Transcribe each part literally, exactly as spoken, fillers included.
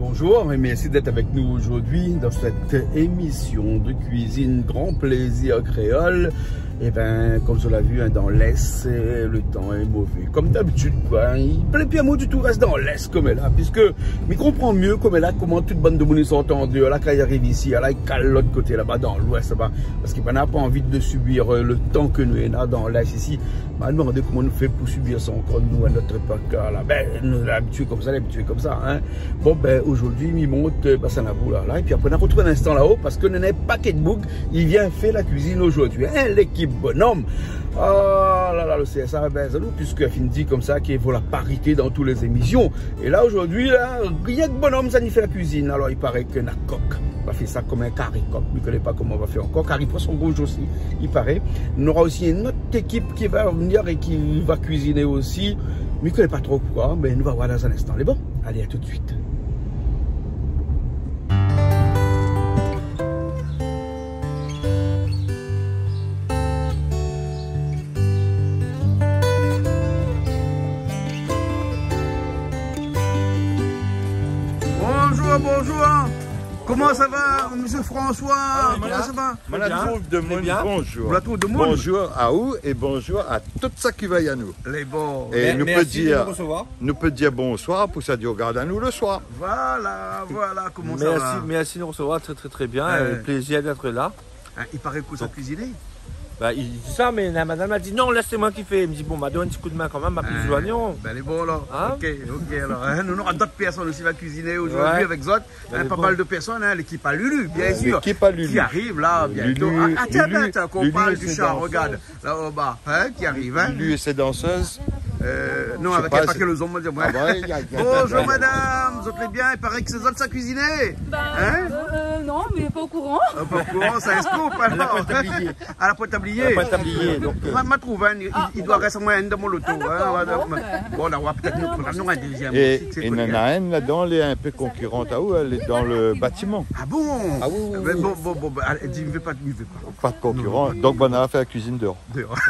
Bonjour et merci d'être avec nous aujourd'hui dans cette émission de cuisine Grand Plaisir Créole. Eh ben, comme zot la vi, hein, dan l'Est, euh, le tan lé mové. Kom dabitid, koi, hein. I plé pi amwin ditou rès dan l'Est koméla, piske mi konpran myé koméla koman tout bann demoun i sort an déor la, kan i ariv isi, la, i kal lot koté laba, dan l'Ouest laba, parske banna la pa anvi de sibir, euh, le tan ke nou néna dan l'Est isi. Ma demandé koman nou fé pou sibir sa ankor, nou, a nout épok la. Ben, nou lé abitié komsa, lé abitié komsa, hein. Bon, ben, ojourdui, mi mont, euh, Bassin Labour la, la, épi apré, nou artrouv in instan laò, parske nou néna in pakèt boug i vien fé la kuizine ojourdui, hein, lékip bonom. Ah la la, le C S A, ben, zot la vi, piske la fine di komsa ke i vé la parité dan tout lé zémisyon. É la, ojourdui la, rienk bonom sa i fé la kuizine. Alor, i paré ke na kok. Nou va fé sa kom in kari kok. Mi koné pa koman nou va fé ankor. Kari poison rouz osi, i paré. Nora osi in lot ékip ki va vnir é ki va kuiziné osi. Mi koné pa tro koi, mé nou va oir dan in instan. Lé bon ? Alé, a tout de suit. Bonjour, bonjour. Koman sa va, mésyé François ? Ah, koman sa va ? Malad. Tré bien. Bonjour. Bonjour a ou é bonjour a tout sak i vèy anou. Lé bon. É nou pé dir, nou pé dir bonsoir pou sak i rogard anou le soir. Voilà, voilà, koman sa va ? Mèrsi, mèrsi de nou resevoir, tré, tré, tré bien, é plézir d'èt la. Hein, i paré ke zot i kuizine ? Ba, li di sa, mé la madam la di, non, lès, sé mwin ki fé. Mi di, bon, ma donn in ti kou d'min kanmèm, ma plis zoignon. Ben, lé bon, alor. Hein ? Ok, ok, alor, hein, nou nora dot pèrsone osi va kuiziné ojourdui avèk zot. Hein, pa mal de pèrsone, hein, lékip a Lulu, bien sir. Lékip a Lulu. Ki ariv la, bientôt. Lulu, ah, tiens, Lulu, tiens, tiens, kan ou parl du sha, rogard. La, o ba, hein, ki ariv, hein. Lulu é sé dansèz. Euh, non, avèk pa ke le zom, mi di, ouais. Ah ouais, i a, i a, bonjour, madam, zot lé bien ? I paré ke sé zot sa kuiziné. Hein ? Ba, euh, non, mé pa o kouran. Euh, pa o kouran, sa, èske ou pa la ? Èl la pwin tablié. Èl la pwin tablié. Èl la pwin tablié, donk, euh, ma, ma trouv, hein, i, i doi rès amwin inn dan mon loto, hein. Ah, dakor, bon, ben. Bon, la, nou va pétèt nou pran in dézyèm osi, sé néna inn ladan, lé in pé konkirant a ou, lé dan le batiman. Ah bon ? Ah oui, oui, oui. Bon, bon, bon, alé, di, mi vé pa, mi vé pa. Pa de konkirant. Non. Donk, banna va fé la kuizine déor. Déor.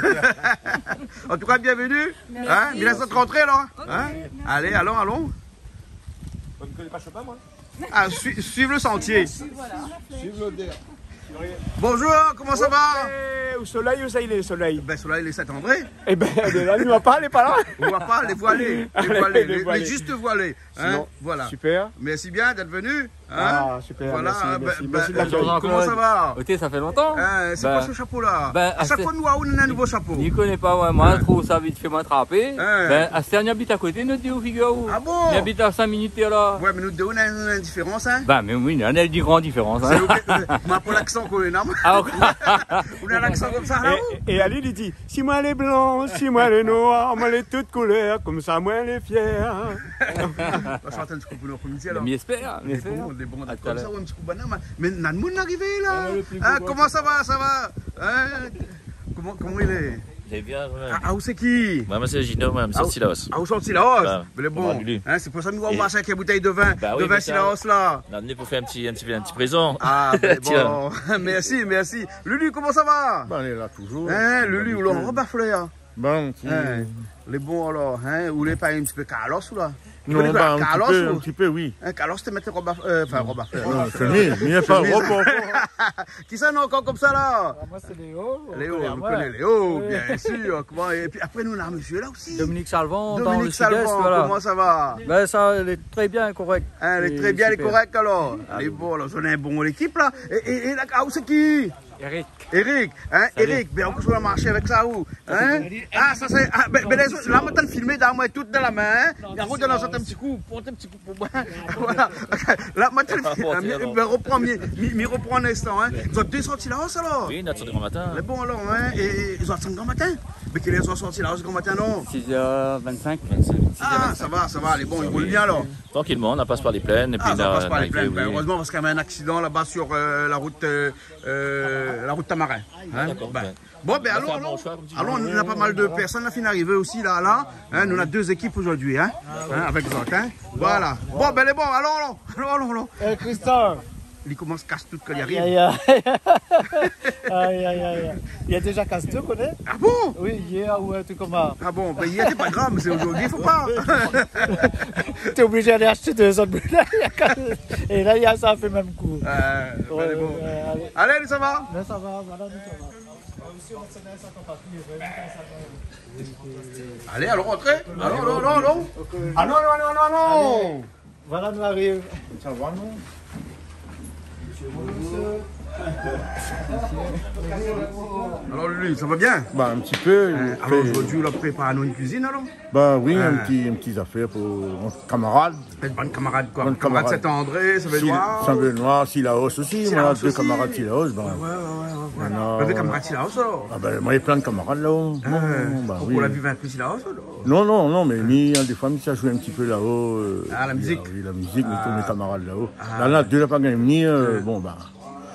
An tou ka, bienvenu. Mèrsi. Hein, mi lès zot rantré, alor. Ok. Hein ? Mèrsi. Alé, alon, alon. Mwin, mi koné pa shomin, mwin. Ah, sui-, suiv le santié. Voilà. Suiv l'odèr. Bonjour, koman sa va ? Eh, o solèy, ousa i lé, le solèy ? Ben, solèy lé Saint-André. Eh ben, lé la, nou va pa, lé pa la. Nou va pa, lé voilé. Lé, lé voilé, lé, lé zis voilé. Hein, sinon, voilà. Super. Mèrsi bien d'èt venu. Hein ? Ah, super, voilà, mèrsi, ben, mèrsi, ben, mèrsi de l'accueil. Koman sa va ? Ékout, sa fé lontan. Hein, sé koi se shapo la ? Ben, a shak foi nou, nou néna in nouvo shapo. Mi koné pa, ouais, mwin, mi trouv sa vit fé, mwin trapé. Hein. Ben, astèr, nou abit a koté, nou dé, figir aou. Ah bon ? Nou abit a sink minit la. Ouais, mé nou dé, nou néna in diférans, hein. Ben, mé oui, nou néna in gran diférans, hein. Sé ok, euh, ma pou laksan ke nou néna. Ah, ok. Nou néna laksan komsa la, é, é ali, li di, si mwin lé blan, si mwin lé noir, mwin lé tout koulèr, komsa mwin lé fièr. Nou va shant in ti kou pou nou apré-midi, alor. Mi éspèr, mi éspèr. Lé bon, lé bon. A talèr. Komsa, in ti kou banna, mé, mé na moun arivé la. Ah, le pli gro. Hein, koman sa va, sa va ? Hein ? Koman, koman i lé ? Lé bien, ouais. Ah, ah, ou sé ki ? Mwin, mwin sé Gino, mwin, mi sort Cilaos. Ah, ou sort Cilaos ? Ben, mé lé bon. Koman, Lulu ? Hein, sé pou sa nou va marsh avèk in boutèy de vin, de vin Cilaos la. Ba oui, mé sa, nou la vni pou fé in ti, in ti, in ti prézan. Ah, ben bon. Tiens. Mèrsi, mèrsi. Lulu, koman sa va ? Ben, lé la touzour. Hein, Lulu, ou lé an rob a flèr. Bon, ti... Hein, lé bon alor, hein, ou lé pa in ti pé Carlos, ou la ? Non, ben, in ti pé, in ti pé, oui. Hein, Carlos té mèt rob a, euh, anfin, rob a flèr. Non, shemiz, mé pa rob ankor. Kisa nou néna ankor komsa la ? Ah, mwin sé Léo, Léo, nou koné Léo, bien sir. Oui. Koman, épi apré nou néna in mésyé la osi. Dominique Salvant, dan le Sud-Est, voilà. Dominique Salvant, koman sa va ? Ben, sa lé tré bien, korèk. Hein, lé tré bien, lé korèk alor. Super. Lé bon, alor, nou néna in bon lékip la. É, é, é la, ah, ou sé ki ? Eric. Eric, hein, Eric, ben, ou la marsh avèk sa, ou, hein ? Salut. Ah, sa sé, ah, ben, ben, lé zot, la, mwin té filmé, dan mwin, tout dan la min, hein ? Non, mé sé, euh, in ti kou, port in ti kou pou mwin. Voilà. La, mwin té, ah, bon, mi, mi repran, mi, mi, mi repran in instan, hein. Zot dé sort Cilaos, alor ? Oui, nou la sort gran matin. Lé bon, alor, hein, é, é zot la desann gran matin ? Mé kèl èr zot la sort Cilaos gran matin, non ? Six heures vingt-cinq. Vingt-cinq, six heures vingt-cinq. Ah, sa va, sa va, lé bon, i roul bien, alor. Tranquilman, nou la pas par lé plèn, épi... Ah, nou la pas par lé plèn, ben, oui. Erèzman, parske néna in aksidan laba sur, euh, la rout, euh, euh, la rout Tamarin. Hein ? Ah, dakor, ben. Bon, ben, alon, alon. Nou la fé in bon shoi, kom di. Alon, nou néna pa mal de pèrsone la fine arivé osi la, la. Hein, nou néna dé ékip ojourdui, hein. Ah, oui. Hein, avèk zot, hein. Voilà. Bon, ben, lé bon, alon, alon. Alon, alon, alon. Eh, Christophe. Li komans kas tout kan li ariv. Ay, ay, ay. Ay, ay, ay, ay. Li la déza kas dé, ou koné ? Ah bon ? Oui, yèr ou in trik konmsa. Ah bon, bin yèr, sé pa grav, mé sé zordi, fo pa. Té oblizé alé ashté dé zot boutèy. É la, li la sa fé mèm kou. Ah, bin, bon. Ouais, ouais, alé. Alé, nou sava ? Bin, sava, voilà, nou sava. Alé, alon rantré. Alon, alon, alon, alon. Alon, alon, alon, alon. Voilà, nou ariv. Sa va, non ? Bonjour, monsieur. Alor, Lulu, sa va bien ? Ba, in ti pé. Euh, alor, zordi, ou la prépar anou in kuizine, alor ? Ba oui, in ti, in ti zafèr pou nout kamarad. Bann kamarad, koi ? Bann kamarad. Kamarad Saint-André, Saint-Benoît. Sil-, Saint-Benoît, Cilaos osi. Cilaos osi. Moin na dé kamarad Cilaos, bin. Ouais, ouais, ouais, ouais, ouais. Moin na... Ou lavé kamarad Cilaos, alor ? Ah bin, moin na plin kamarad la-o. Ah, ba oui. Ou la viv in pé Cilaos, alor ? Non, non, non, mé mi, in, défoi, mi sa zoué in ti pé la-o, euh, la mizik. Ah oui, la mizik, mi trouv mé kamarad la-o. Ah. La, la, dé la pa gingn vni, euh, bon, ba.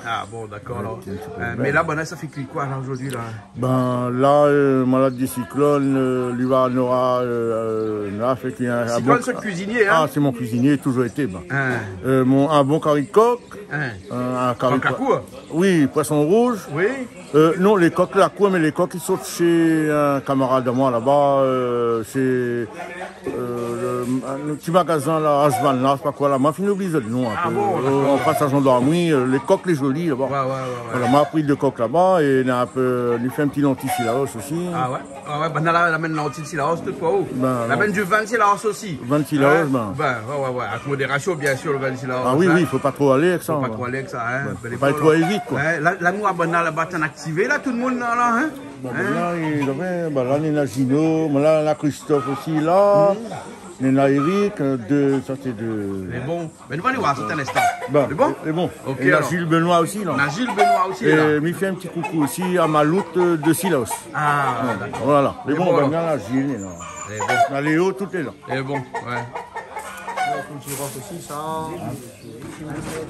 Ah bon, dakor, alor. Ouais, in ti pé. Euh, mé la, banna sa fé kui koi, la, zordi, la ? Bin, la, euh, malad di siklone, euh, li va, nora, euh, euh, nora fé kui in, in bon... Siklone, sé lo kuizinié, in ? Ah, sé mon kuizinié, touzour été, bin. In. Euh, mon, in bon kari kok. In. Euh, in kari... Kok la kour ? Oui, poison rouz. Oui. Euh, non, lé kok la kour, mé lé kok i sort shé in kamarad amoin laba, euh, shé, euh, lo, in ti magazin la, Asvan la, sé pa koi la, ma fine oublié lo non, in pé. Ah bon, dakor. Euh, an fas la zandarmri, euh, lé kok lé zoli laba. Ouais, ouais, ouais, ouais. Voilà, ma pri dé kok laba é na in pé, li fé in ti lanti Cilaos osi. Ah ouais ? Ah ouais, banna la, la amenn lanti Cilaos, tout koi, ou ? Bin, la amenn di vin Cilaos osi. Vin Cilaos, bin. Bin, ouais, ouais, ouais, avèk modérasion, biensir, lo vin Cilaos, in. Ah oui, oui, fo pa tro alé avèk sa, in. Fo pa tro alé avèk sa, in. Ouais, fo pa alé tro vit, koi. Ouais, la, la, nou, banna laba, tann aktivé, la, tout lo moun, la, la, in ? Ba, banna, néna, ba, la, néna Gino, banna, néna Christophe osi, la. Mhm. Néna Eric, euh, dé, sa, sé dé... Lé bon. Bin, nou va alé oir sa dan in instan. Bin, lé bon ? Lé bon. Ok, alor. É na Gilles Benoît osi, la. Na Gilles Benoît osi, la. É mi fé in ti koukou osi a Malout, euh, de Cilaos. Ah, dakor. Voilà. Lé bon, alor. Bin, néna Gilles, néna... Lé bon. Na Léo, tout lé la. Lé bon, ouais. Ouais, fo ke mi rod osi sa.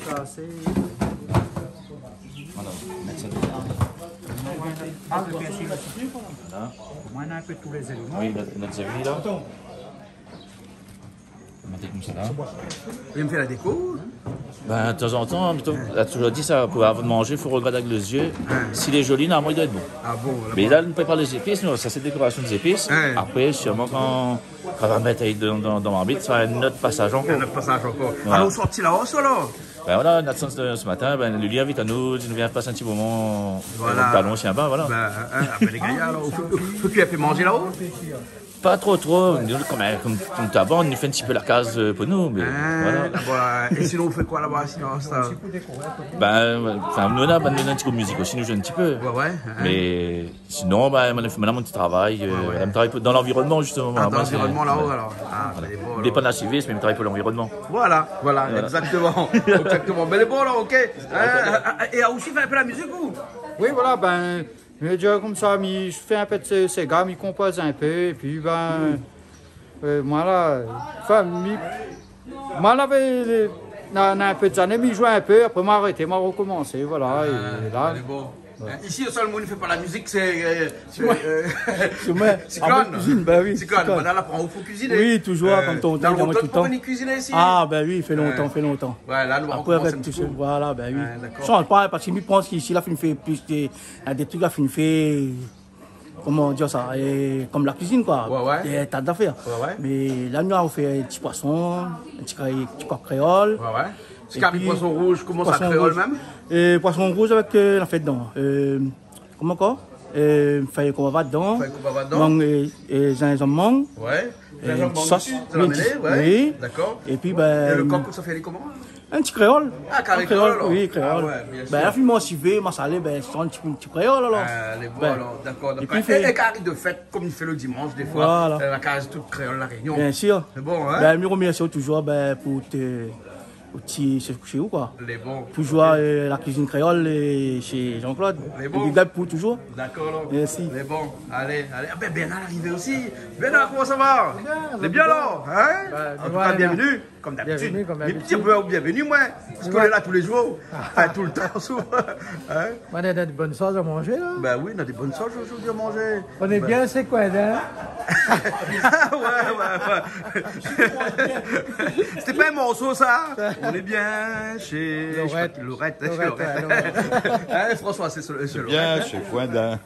Sa, sé... Voilà, mèt sa dedan. Ah, lo pèrsi la, sé bon. Voilà. Moin na in pé tout lé zéléman. Oui, nout, nout zéléman la. Mèt konmsa la. Ou i fé la déko ? Bin, tazantan, mi trouv, la touzour di sa, pou, avan de manzé, fo rogard avèk lo zié. In. Si lé zoli, normalman, li doi èt bon. Ah bon, la... Mé la, nou prépar lé zépis, nou, sa sé dékorasion dé zépis. In. Apré, sirman, kan, kan va mèt dan, dan, dan marmit, sa sra in not pasaz ankor. In not pasaz ankor. Voilà. Alor, ou sort Cilaos, alor ? Bin voilà, nout shans de, se matin, bin, Lulu invit anou, di nou vien pas in ti moman, voilà, dan lo salon, si, in, bin, voilà. Bin, in, in, bin, lé gayar, alor, ou fé, ou fé kui in pé manzé la-o ? Pa tro, tro. Nou, konm, konm, konm taban, nou fé in ti pé la kaz, euh, pou nou, mé voilà. In, bon, é sinon, ou fé koi laba, sinon, sa ? Bin, anfin, nou, nou, bin, nou, in ti group mizik osi, nou zoué in ti pé. Ouais, ouais, in. Mé sinon, bin, moin, moin, mon ti travay, euh, ouais, ouais, mi travay pou, dan lanvironman, zistoman. Ah, dan lanvironman, la-o, alor. Ah, voilà. Lé bon, alor. Dépann la sivis, mé mi travay pou lanvironman. Voilà, voilà, voilà, exactement. Exactement. Bin, lé bon, la, ok. In, é, é, é ou osi, fé in pé la mizik, ou ? Oui, voilà, bin, mi vé dir konmsa, mi fé in pé de sé-, séga, mi konpoz in pé, épi, bin, euh, moin la, anfin, mi, moin lavé, na, na in pé de zané, mi zoué in pé, apré, moin la arété, moin la rokomansé, voilà, é la... Ah, lé bon. Ouais. In, isi, lo sèl moun i fé pa la mizik, sé, euh, sé moin. Sé, euh, sé moin. Siklone. An kuizine, bin oui, Siklone. Siklone. Banna la pran ou pou kuiziné. Oui, touzour, euh, kan ou... Ou la lontan ke ou la pa vni kuiziné isi ? Ah, bin oui, i fé lontan, i fé lontan. Ouais, la, nou va rokomansé in ti kou. Apré, avèk tout sa, voilà, bin oui. Ouais, dakor. San pa, parske mi pans ke isi la fine fé plis de, na dé trik la fine fé, koman dir sa, é, konm la kuizine, koi. Ouais, ouais. Dé ta d'afèr. Ouais, ouais. Mé la, nou la fé in ti poison, in ti kari, ti kok kréol. Ouais, ouais. Ti kari poison rouz, koman sa, kréol mèm ? Épi poison rouz. É poison rouz avèk, euh, la fé dedan. Euh, koman ankor ? Euh, fèy konbava dedan. Fèy konbava dedan. Mang, euh, euh, zinzanm mang. Ouais. Zinzanm mang osi, ou la amené, ouais. Dakor. Épi, bin, é lo kok, ou sa fé ali koman ? In ti kréol. Ah, kari kréol, alor. Oui, kréol. Ah ouais, biensir. Bin, la fine mansivé, masalé, bin, sé in ti, in ti kréol, alor. Ah, lé bon, alor, dakor, dakor. Épi, é, é kari de fèt, konm i fé lo dimansh, défoi, voilà, euh, la kaz tout kréol La Rényon. Biensir. Lé bon, in ? Bin, mi romèrsi touzour, bin, pou té, ou ti, sé, sé ou, koi. Lé bon. Touzour, euh, la kuizine kréol, é shé Jean-Claude. Lé bon. Big up pou touzour. Dakor, alor. Mèrsi. Lé bon. Alé, alé. Ah bin, Bernard la arivé osi. Bernard, koman sa va ? Bien, lé bien, alor, in ? Bin, an tou ka, bienvenu. Konm dabitid. Bienvenu, konm dabitid. Mé mi di aou bienvenu, moin. Parske ou lé la tou lé zour. Anfin, toultan, souvan. In ? Bin, na, na dé bone shoz a manzé, la. Bin oui, na dé bone shoz zordi a manzé. Bin. Ou lé bien, sé koi, in ? Ouais, ouais, ouais. Sété pa in morso, sa ? On est bien chez Laurette. Laurette, Laurette, ouais, Laurette. Hein, François, c'est sur, sur Laurette, hein. Bien chez Coindin.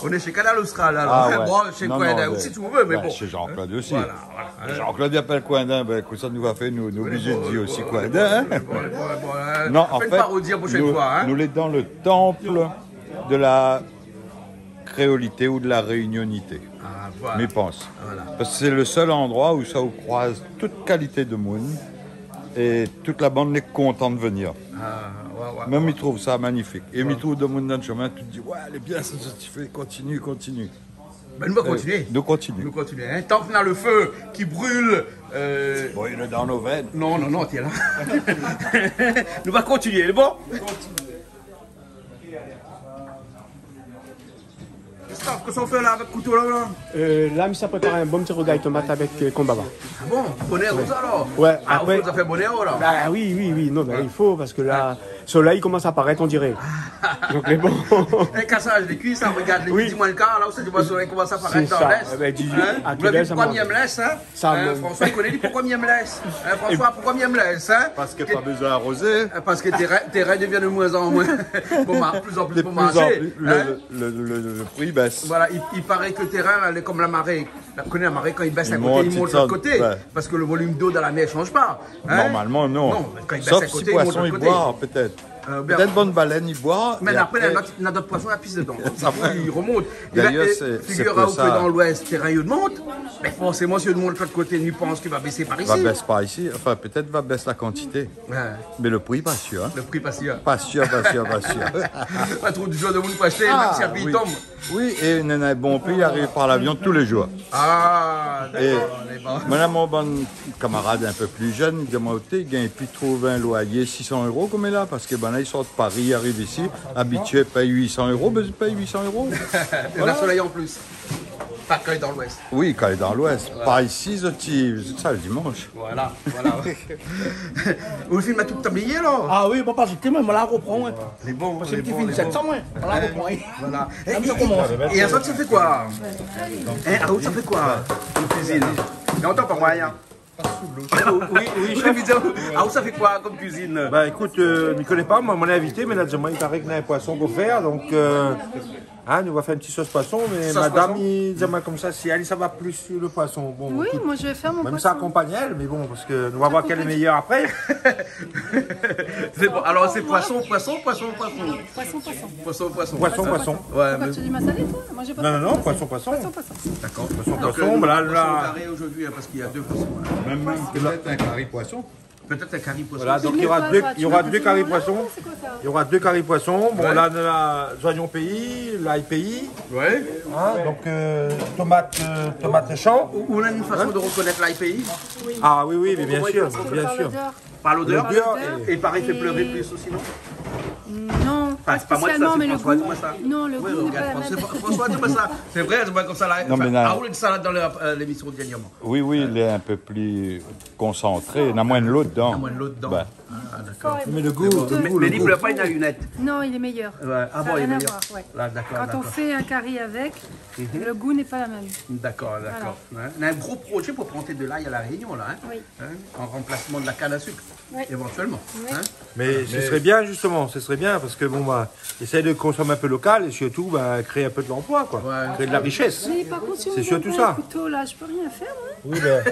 On est chez Kanal Austral, alors. Ah ouais. Bon, chez Coindin aussi, si tu veux, mais bon. Non, non, ben, chez Jean-Claude aussi. Voilà, voilà. Jean-Claude i apèl Coindin, ben, ékout, sa nou va fé, nou, nou lé oblizé di osi Coindin, hein. Bon, bon, bon, hein. Non, an fèt, nou lé dan le tanp de la kréolité ou de la réunionité. Ah, voilà. Mi pans. Voilà. Parske sé le sèl landroi ousa ou kroiz tout kalité de moun é tout la bann lé kontan de vnir. Ah, ouais, ouais, ouais. Mèm, mi trouv sa magnifik. É mi trouv demoun dan le shomin, tout di, ouais, lé bien, sa, sa, ti fé, kontinié, kontinié. Ben, nou va kontinié. Nou kontinié. Nou kontinié, hein. Tant que na le feu qui brûle, euh, bon, il est dans nos veines. Non, non, non, tiens là. Nou va kontinié, lé bon ? Christophe, kosa ou fé la avèk kouto la, la ? Euh, la, mi sa prépar in bon ti rougay tomat avèk, euh, konbava. Ah bon ? Bonèr konmsa, alor ? Ouais, apré, sa fé bonèr, la ? Bah oui, oui, oui, non, bah, i fo, parske la, solèy i komans aparèt, on diré. Donk, lé bon. In kasaz de kuis, sa, regard, lé midi moin le kar, la, ou sa, tu vois, solèy i komans aparèt dan lès. Sé sa. Eh ben, dis, hein ? Ou la vi poukoi mi èm lès, hein ? Sa, hein, François, i koné, li, poukoi mi èm lès. Hein, François, poukoi mi èm lès, hein ? Parske pa bezoin arozé. Euh, parske térin, térin i devien de moins en moins, bon, ma-, plus en plus, de plus en plus, hein ? Le, le, le, le, le pri i bès. Voilà, i, i paré ke térin, la, lé konm la maré. La, ou koné la maré, kan i bès in koté, i mont de lot koté. I mont, i desann, ouais. Parske le volim d'lo dan la mèr i sanz pa, hein ? Normalman, non. Non, kan i bès in koté, i mont de lot koté. Sof si poison i boir, pétèt. Euh, bien. Pétèt bann balèn i boir, mé é apré, apré, na dot, na dot poison i pis dedan. Sa va. I remont. D'ailleurs, é ben, sé, sé pou sa. Figure-toi que dans l'Ouest, térin i mont, mé forséman, si i mont de lot koté, nou pans ke va bès par isi. Va bès par isi, anfin, pétèt va bès la kantité. Ouais. Mé le pri, pa sir, hein. Le pri, pa sir. Pa sir, pa sir, pa sir. Pa tro de zour de moun pou ashté, mèm si la pli i tonm. Ah, oui. Oui, é néna in bon pri i ariv par lavion tou lé zour. Ah, dakor, lé bon. É moin la, mon bann kamarad in pé pli jenn, i di amoin, oté, i gingn pi trouv in loiyé sis san éro konm la, parske banna i sort Paris, i ariv isi, abitié pèy uit san éro, ben, i pèy uit san éro. Voilà. É la, solèy an plis. Pa kan lé dan l'Ouest. Oui, kan lé dan l'Ouest. Voilà. Par isi, zot i, zot i sava le dimansh. Voilà, voilà. Ou fine mèt tout tablié, la ? Ah oui, bon, pa zot, moin, moin la repran, ouais. Lé bon, lé bon, lé bon. Parske mi fine sèt san, moin. Moin la repran, hein. Voilà. Mèm sa i komans. É, é, é azot, sa fé koi ? Hein, ah, sa fé koi, an kuizine ? Non, atann, pa moin, hein. Oui, oui, chef. Ah, ou sa fé koi konm kuizine ? Bah, ékout, euh, mi koné pa, moin, moin lé invité, mé la, di amoin, i paré ke néna in poison pou fèr, donk, euh, hein, nou va fé in ti sos poison, mé madam, i di amoin konmsa, si èl, sa va pli le poison. Bon, ékout, moin, mi sa akonpagn aèl, mé bon, parske nou va voir kèl lé méyèr apré. Sos poison. Sos poison. Sé bon. Alor, sé poison, poison, poison, poison. Poison, poison. Poison, poison. Ouais, mé... Ou fé du massalé, toi ? Moin, mi fé pa de massalé. Non, non, non, poison, poison. Poison, poison. Dakor. Poison, poison, donk, euh, voilà, nou, poison la. Karé zordi, hein, parske na dé poison, la. Mèm, mèm pétèt in kari poison. Pétèt in kari poison. Voilà, donk, nora dé, nora dé kari poison. Mé tu mets pas, tu mets pas du thon, non ? Sé koi sa ? Nora dé kari poison. Bon, la, nou na zoignon péi, lay péi. Ouais. Hein, donk, euh, tomat, euh, tomat shan. Ou, ou na in fason de rekonèt lay péi ? Ah oui, oui, mé bien sir, bien sir. Koman i fé ? Par lodèr. Par lodèr. Lodèr, é i paré i fé pléré plis osi, non ? Non, pa spésialman, mé le gou, non, le gou lé pa la mèm. Sé pa, François, di amoin sa. Sé vré, sé pa konmsa, la. Non, mé na, ah, ou la di sa, la, dan le, euh, lémision dernièrman. Oui, oui, lé in pé pli konsantré, na moin dolo dedan. Na moin dolo dedan. Bah. Ah, dakor. Mé le gou, mé, mé li plèr pa, li na linèt. Non, il est meilleur. Ouais. Ah bon, il est meilleur. Ça a rien à voir, ouais. Ah, dakor, dakor. Quand on fait un cari avec, le goût n'est pas la même. Dakor, dakor. Voilà. Ouais. Na in gro projé pou plant de lay La Rényon, la, hein ? Oui. Hein, an ranplasman de la kann a sik, évantuèlman, hein ? Oui. Mé sé sré bien, zistoman, sé sré bien, parske, bon, bah, éséy de konsom in pé lokal é sirtou, bah, kréé in pé de lanploi, koi. Ouais. Kréé de la rishès. Mé par kont, si ou donn pa in kouto, la, mi pé rien fèr, moin. Oui, bah.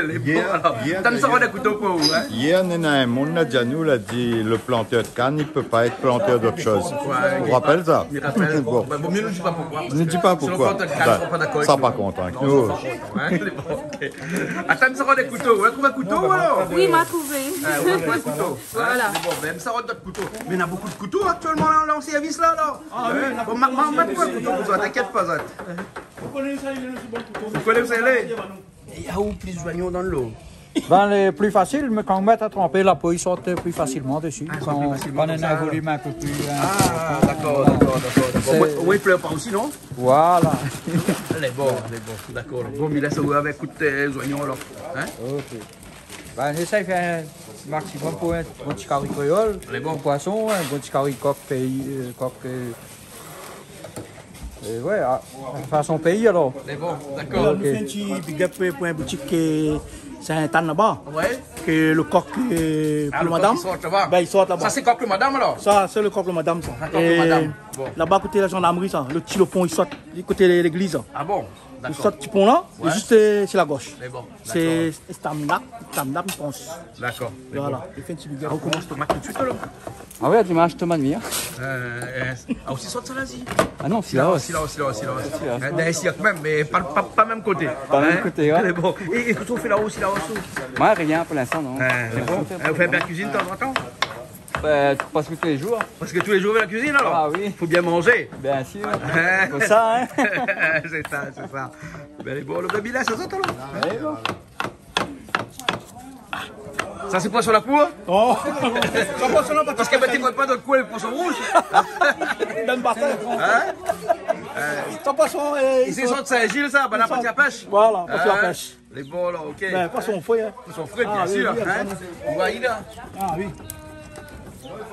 Lé bon, alor. Yèr, yèr, atann, sa, ou na in kouto pou ou, hein ? Yèr, néna in moun la di anou, la di, le plantèr de kann, i pé pa èt plantèr d'ot shoz. Ouais, ou rapèl sa ? Mi rapèl. Bon. Bah, vo mié nou di pa poukoi. Nou di pa poukoi. Sinon, plantèr de kann, i sra pa dakor avèk nou. Sa, pa kontan avèk nou. Non, sa, sa, hein, lé bon, ok. Atann, sa, ou na in kouto, ou la trouv in kouto, alor ? Oui, ma trouvé. Ah, ou la trouv in kouto. Voilà. Hein, lé bon, mèm sa, ou na dot kouto. Mé na bonpé de kouto aktièlman, la, an sèrvis, la, alor. Ah oui, na bonpé de kouto. Bon, ma, ma, ma trouv in kouto pou zot, inkièt pa, zot. Ou koné ousa i lé, le bon kouto. Ou koné ousa i lé ? É na ou plis zoignon dan dolo ? Ben, lé pli fasil, mé kan ou mèt a tranpé, la po i sort pli fasilman dési. Ah, i sort pli fasilman konmsa. Kan, kan néna in volim in pé pli, hein. Ah, dakor, dakor, dakor, dakor. Sé... Omoin, omoin i plèr pa osi, non ? Voilà. Lé bon, lé bon, dakor. Bon, mi lès aou avèk kout, euh, zoignon, alor. Hein ? Ok. Ben, mi éséy fé in maksimom pou in bon ti kari kréol. Lé bon. Pou poison, in bon ti kari kok péi, euh, kok, euh, É ouais, a, fason péi, alor. Mé bon, dakor. Ok. Nou fé in ti big up pou, pou in boutik, euh, Sainte-Anne laba. Ouais. Ke lo kok, euh, pou lo madam. Ah, lo kok i sort laba. Bin, i sort laba. Sa sé kok lo madam, alor ? Sa sé lo kok lo madam, sa. Sa kok lo madam. Bon. É laba, koté la zandarmri, sa, lo ti lopon, i sort koté légliz, sa. Ah bon ? Dakor. I sort ti pon la, é zis, euh, sé la gosh. Mé bon, dakor. Sé Stamina, Stamina, mi pans. Dakor. Voilà. Mé bon. I fé in ti big up. Ah, ou komans tomat tout suit, alor ? Ah oui, dimansh tomat, oui, hein. Euh, euh, ah, osi sort sa la, si ? Ah non, si la, si la, si la, si la. Si la. Euh, dèrièr, si la, kan mèm, mé pa, pa, pa mèm koté. Pa mèm koté, ouais. Hein ? Mé bon. É, é kosa ou fé la-o, si la-o, si ? Moin, rien pou linstan, non. Euh, mé bon. Euh, ou fé in pé la kuizine tanzantan ? Bin, prèsk tou lé zour. Prèsk tou lé zour, ou fé la kuizine, alor ? Ah oui. Fo bien manzé. Bien sir. Hein ? Sé sa, hein. Sé sa, sé sa. Bin, lé bon, lo baby la, sa sort, alor. Lé bon. Sa sé poison la kour ? Non. Sa poison la, parske, bin, té i koné pa dan lo koin lo poison rouz. Dan lo basin. Hein ? Sa poison, euh, isi i sort Sin-Zil, sa, banna parti la pèsh. Voilà, parti la pèsh. Lé bon la, OK. Bin, poison fré, hein. Poison fré, bien sir, hein. Ah oui, oui, oui. Ou voi la. Ah oui.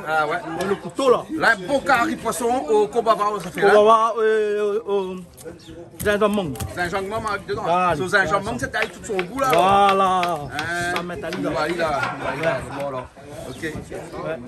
Ah ouais. É lo kouto la. La, in bon kari poison o konbava, sa fé la. Konbava, euh, o zinzanm mang. Zinzanm mang avèk dedan. Voilà. Zinzanm mang, sé tay tout son gou la. Voilà. Hein ? Sa mèt ali la. Ou voi la, ou voi la. Lé bon la. OK. Ouais.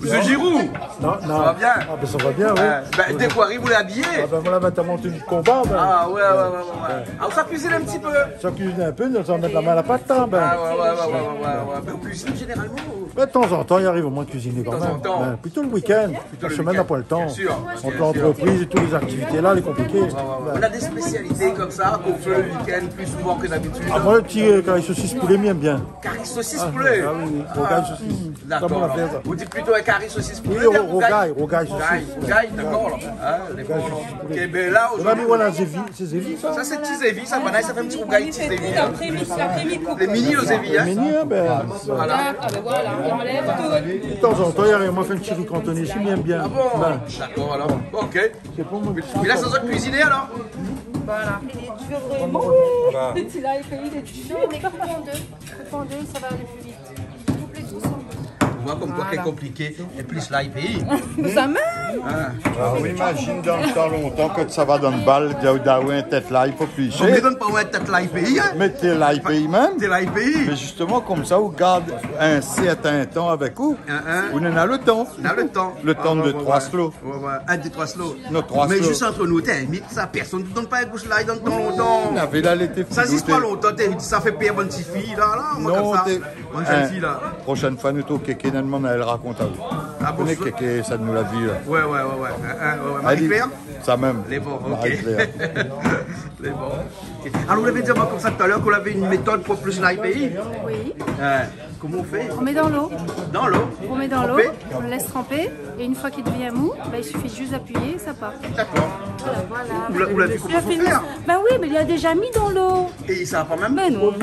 Mésyé Giroux, sa va bien ? Ah, bin, sa va bien, oui. Euh, bin, dékoi ou lé abiyé ? Ah, bin, voilà, mintnan, tenu de konba, bin. Ah, ouais, ouais, ouais, ouais, ouais. Ah, ou sa kuizine in ti pé ? Sa kuizine in pé, nou sa mèt la min a la pat, hein, bin. Ah, ouais, ouais. Bin, ou kuizine zénéralman, ou ? Bin, tanzantan, i ariv amoin kuiziné kan mèm. Tanzantan. Bin, plito lo week-end. Plito lo week-end, bien sir, bien sir. Ant lantrepriz é tout lé zaktivité la, lé konpliké. Ouais, ouais, ouais. Ou na dé spésialité konmsa, ou fé lo week-end pli souvan ke dabitid ? Ah, moin, lo ti, euh, kari sosis poulé, mi èm bien. Kari sosis poulé ? Ah oui, oui, rougay sosis. Dakor, alor. Ou di plito in kari sosis poulé, oui, bien rougay, rougay sosis. Rougay, dakor, alor. Hein, lé bon, alor. OK, bin la, zordi nou na zévi, sé zévi, sa ? Sa sé ti zévi, sa, banna i sa fé in ti rougay ti zévi, hein. Lé mini, lo zévi, hein. Lé mini, hein, bin. Voilà. Ah, bin voilà, on enlève tout. Tanzantan, i ariv amoin fé in ti ri kantoné, si, mi èm bien. Ah bon ? Bin. Dakor, alor. OK. Sé pou moin. Mé la, sa sort kuiziné, alor ? Voilà. Lé dur, vréman. Voilà. Ti lay péi, lé dur. Non, mé koup an dé. Koup an dé, sa va alé pli vit. Koup lé dous an dé. Ou voi konmkoi k'lé konpliké, é plis lay péi. Voilà. Sa mèm. Hein. Ah, ou imazine dan lo tan lontan, kan sa va dan lo bal, di aou, di aou, in tèt lay, fo plié. Fo bien donn pa in tèt lay péi, hein. Mèt lay péi mèm. Mèt lay péi. Mé zistoman, konmsa, ou gard in sèrtin tan avèk ou, hein, hein, ou néna lo tan. Néna lo tan. Lo tan de troi slo. Ah, ouais, ouais, ouais. Ouais, ouais. In, dé, troi slo. Non, troi slo. Mé zis ant nou, té, mé sa, pèrsone i donn pa in gous lay dan lo tan lontan. Non, navé la, lété... Sa, zis pa lontan, té, sa fé pèr bann ti fiy la, la, moin konmsa. Non, té, bann jenn fiy la. Proshèn foi nou trouv kéké, nana, èl i rakont aou. Ah bon, koné sa ? Kéké, sa nou la vi la. Ouais, ouais, ouais, ouais. Hein, hein, ouais, ouais. Marie-Claire ? Sa mèm. Lé bon, OK. Marie-Claire. Lé bon. OK. Alor, ou lavé di amoin konmsa talèr k'ou lavé in métod pou plis lay péi. Oui. Euh, Koman ou fé ? On met dans l'eau. Dan lo ? On met dans l'eau, on le laisse tremper, et une fois qu'il devient mou, bah, il suffit juste d'appuyer, ça part. Dakor. Voilà, voilà. Ou la, ou la vi koman i fo fèr ? Bah oui, mais il a déjà mis dans l'eau. É sa va pa mèm ? Mais non.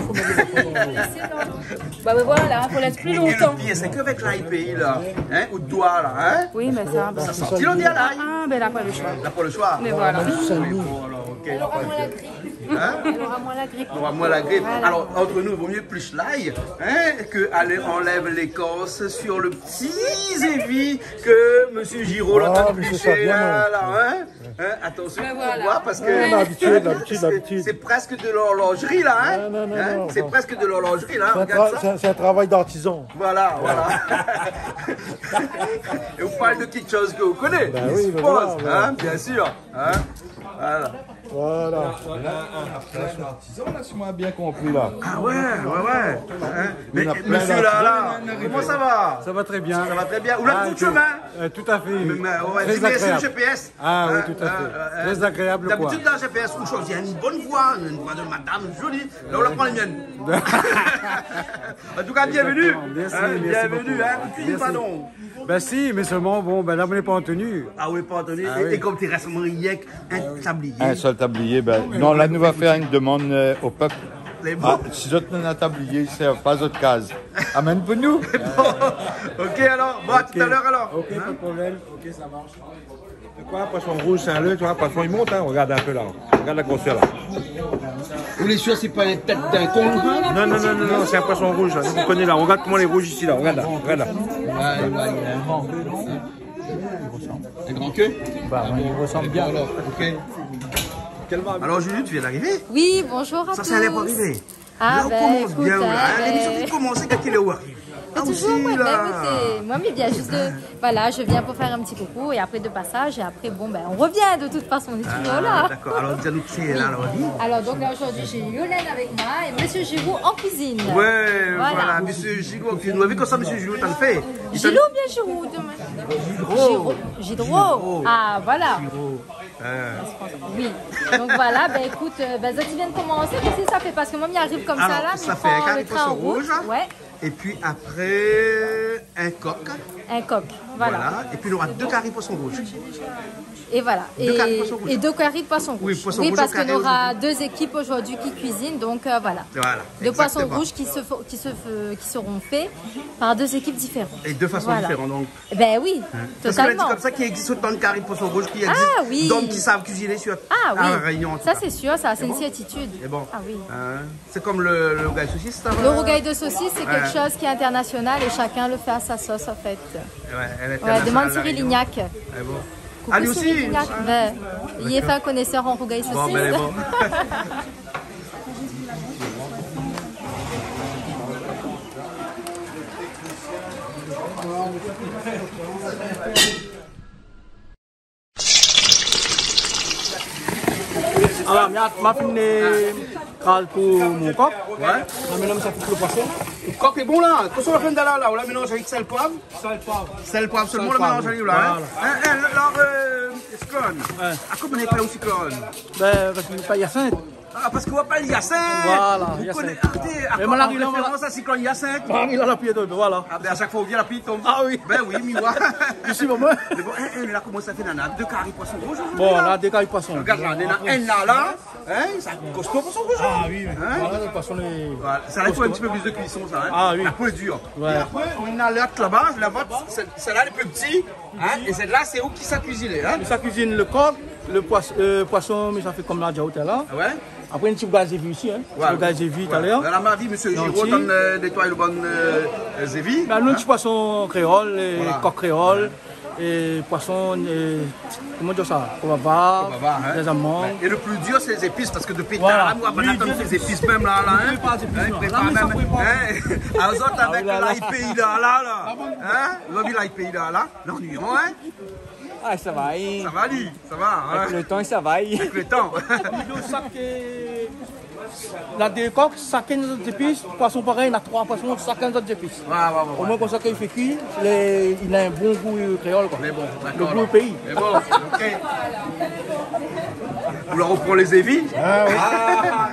Bah, bah voilà, faut laisser plus longtemps. É lo pir, sé ke avèk lay péi la, hein, ou doi la, hein ? Oui, mais ça, bah, sa sort, i di lay. Ah, ben, la pa lo shoi. La pa lo shoi. Mais voilà. Oui, bon, alor, OK. Alors, à moi la grippe. Hein ? Nora moin la grip. Nora moin la grip. Voilà. Alor, ant nou, vo mié plis lay, hein, ke alé anlèv lékors su lo ti zévi ke mésyé Giraud la, ah, mé sé sa, plié bien, la, ouais, la, hein. Hein, atansion, ben voilà, ou voi, parske... Ouais, labitid, labitid, parske labitid. Sé prèsk de lorlozri la, hein. Non, non, non, non. Sé prèsk de lorlozri la, sé in tra-, sé in, sé in travay d'artizan. Voilà, voilà. É ou parl de kékshoz ke ou koné. Ben oui, mé voilà, hein, bien sir, hein. Voilà. Voilà. Mé la, in, in, in, in artizan la, si moin la bien konpri la. Ah ouais, ouais, ouais. Hein ? Mé, mésyé la, la, koman sa va ? Sa va trè bien. Sa va trè bien. Ou la trouv out shomin ? Euh, tout à fait. Mé, mé, ouais, trè agréab. Mèrsi lo GPS. Ah oui, tout à fait. Hein, hein, hein. Trè agréab, koi. Dabitid, dan lo GPS, ou shoizi in bone voi, in voi de madam zoli. La, ou la pran la mienne. An tou ka, bienvenu. Exactement. Mèrsi, hein, mèrsi bokou. Bienvenu, hein. Mèrsi. Pardon. Ben si, mé solman, bon, ben la, nou lé pa an tenu. Ah oui, pa an tenu. Ah oui. É, é konm té rès rienk in tablié. In sèl tablié, ben, non, la, nou va fé in demann, euh, o pèp. Lé bon. Ah, si zot néna tablié, i sèrv pa zot kaz. Amenn pou nou. Bon. OK, alor. Bon, à tout à l'heure, alor. OK, pas de problème. OK, ça marche. Sé koi, poison rouz, Saint-Leu, ou voi, poison i mont, hein, regard in pé la. Regard la grosèr la. Ou lé sir sé pa in tèt d'in kon, hein ? Non, non, non, non, non, sé in poison rouz la. Nou koné la. Regard koman lé rouz isi la. Regard la, regard la. Ah, ouais, ouais. In gran ke ? Bah, ouais, i resanm bien, alor. OK. Alor, Julie, tu viens d'arriver ? Oui, bonjour à tous. Sa sé in lèv pou arivé. Ah, ben, ékout, hein, hein, ben, lémisyon i komans, kan i ariv. C'est toujours moi, ben, écoutez, moi, mais bien, juste de, voilà, je viens pour faire un petit coucou et après de passage, et après, bon, ben, on revient de toute façon, on est toujours là. Ah, d'accord. Alors, dis-nous qui est là, alors, dis. Alors, donc là, aujourd'hui, j'ai Yolène avec moi et Monsieur Giroux en cuisine. Ouais, voilà, Monsieur Giroux en cuisine. Ou la vi koman Monsieur Giroux, sa i fé. Gilou ou bien Giroux, demain ? Giroux. Giroux. Giroux. Ah, voilà. Giroux. Euh. Oui. Donc voilà, ben, écoute, euh, ben, zot i vien komansé, koman sa i fé, parske moin, mi ariv konmsa la, mi pran le trin rouz. Alors, ça fait un curry poisson rouge. Ouais. Et puis après, un coq. Un coq, voilà. Voilà. Et puis, il y aura deux curry poisson rouge. Et voilà. Deux curry poisson rouge. Et deux curry poisson rouge. Oui, poisson rouge au curry. Oui, parce que nous aurons deux équipes aujourd'hui qui cuisinent, donc, euh, voilà. Voilà, exactement. Deux poissons rouges qui se fo-, qui se f-, qui seront faits par deux équipes différentes. Et de façon différente, donc. Voilà. Ben oui, totalement. Hein ? Parce que la di konmsa k'i égzis otan de curry poisson rouge k'i égzis d'om ki sav kuiziné sur La Réunion, en tout cas. Ah oui. Ça, c'est sûr, ça, c'est une certitude. C'est bon. Ah oui. Hein ? C'est comme le, le rougail saucisse, ça va ? Le rougail de saucisse, c'est quelque chose qui est international et chacun le fait à sa sauce, en fait. Ouais, elle est internationale, La Réunion. Ouais, demande Cyril Lignac. Ah bon. Coucou Cyril Lignac. Ah, lui aussi. Ben, il est fin connaisseur en rougail saucisse. Bon, ben, bon. Alor, mi a, ma fine kraz pou mon kok. Ouais. La, mintnan, sa i fo le poisson. Le coq est bon, là. Tout sa la fine la, la, ou la mélanz avèk sèl, poiv. Sèl, poiv. Sèl, poiv sèlman, ou la mélanz avèk la, hein. Sèl, poiv, oui. Hein, hein, alors, euh, Sclone, a koman i apèl Sclone ? Ben, parske mi apèl Yasint. Ah, parske ou apèl Yasint. Voilà, Yasint. Ou koné, ah, té, a, an référans a Cyclone Hyacinthe. Voilà. Ah ben, à chaque fois ou vien, la pli i tonm. Ah oui. Ben oui, mi voi. Isi, bon, ben. Mé bon, hein, hein, la, koman sa i fé, nana deux curry poisson rouge zordi la ? Bon, la, deux curry poisson. Regard la, nana inn la, la. Hein, sa kosto poisson rouge. Ah oui, oui. Hein ? Voilà, le poisson, les... Voilà, sa la, i fo in ti pé plis de kuison, sa, hein. Ah oui. La po lé dir. Ouais. É apré, nana lot laba, la vot, sé, sèt-la lé pli pti, hein, é sèt-la, sé ou ki sa kuiziné, hein. Sa kuizine le kok, le pois-, euh, poisson, mé sa i fé konm la di aou talèr la. Ah ouais ? Apré, in ti bout zévi osi, hein. Ouais. In ti bout zévi talèr la. La, ma vi, mésyé Giraud, euh, nétoy le bann, euh, zévi, hein. Ben, nou, ti poisson kréol, é kok kréol, é poisson, euh, koman dir sa ? Konbava, hein. Konbava, dé zamang. Ouais. É le pli dir, sé lé zépis, parske dopi talèr la, nou la pa atann lé zépis mèm la, la, hein. Li prépar zépis, non. Hein, li prépar mèm, hein. Ah, zot avèk lay péi la, la, la. Hein ? Ou la vi lay péi la, la. Lannuiman, hein ? Ah, sa va, hein. Sa va, li. Sa va, hein ? Avèk le tan, sa va, hein. Avèk le tan. Li done sak, euh, la dé kok, shakinn zot zépis, poisson parèy, na troi poisson, shakinn zot zépis. Ouais, ouais, ouais. Omoin, konmsa, kan i fé kui, lé, li na in bon gou, euh, kréol, koi. Mé bon, dakor, alor. Le gou péi. Mé bon, OK. Ou la ropran lé zévi ? Ah, oui. Ah.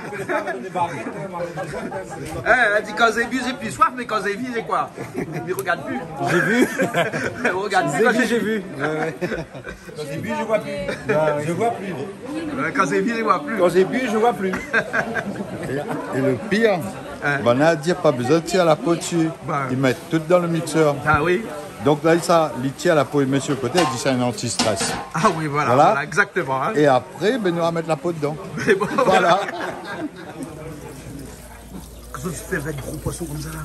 Eh, èl la di kan zévi, zévi, soif, mé kan zévi, sé koi ? Mi rogard pi. Zévi. Ou rogard pi kan zévi, zévi. Ouais, ouais. Kan zévi, mi voi pi. Ah oui. Mi voi pi. Ouais, kan zévi, mi voi pi. Kan zévi, mi voi pi. É, é le pir, hein, banna i di pa bezoin tir la po dsi. Ben. I mèt tout dan le mixèr. Ah oui. Donk la, sa, li tir la po, i mèt su le koté, i di sé in anti-strès. Ah oui, voilà, voilà, exactement, hein. É apré, ben, nou va mèt la po dedan. Mé bon. Voilà. Kosa ou fé avèk gro poisson konmsa la ?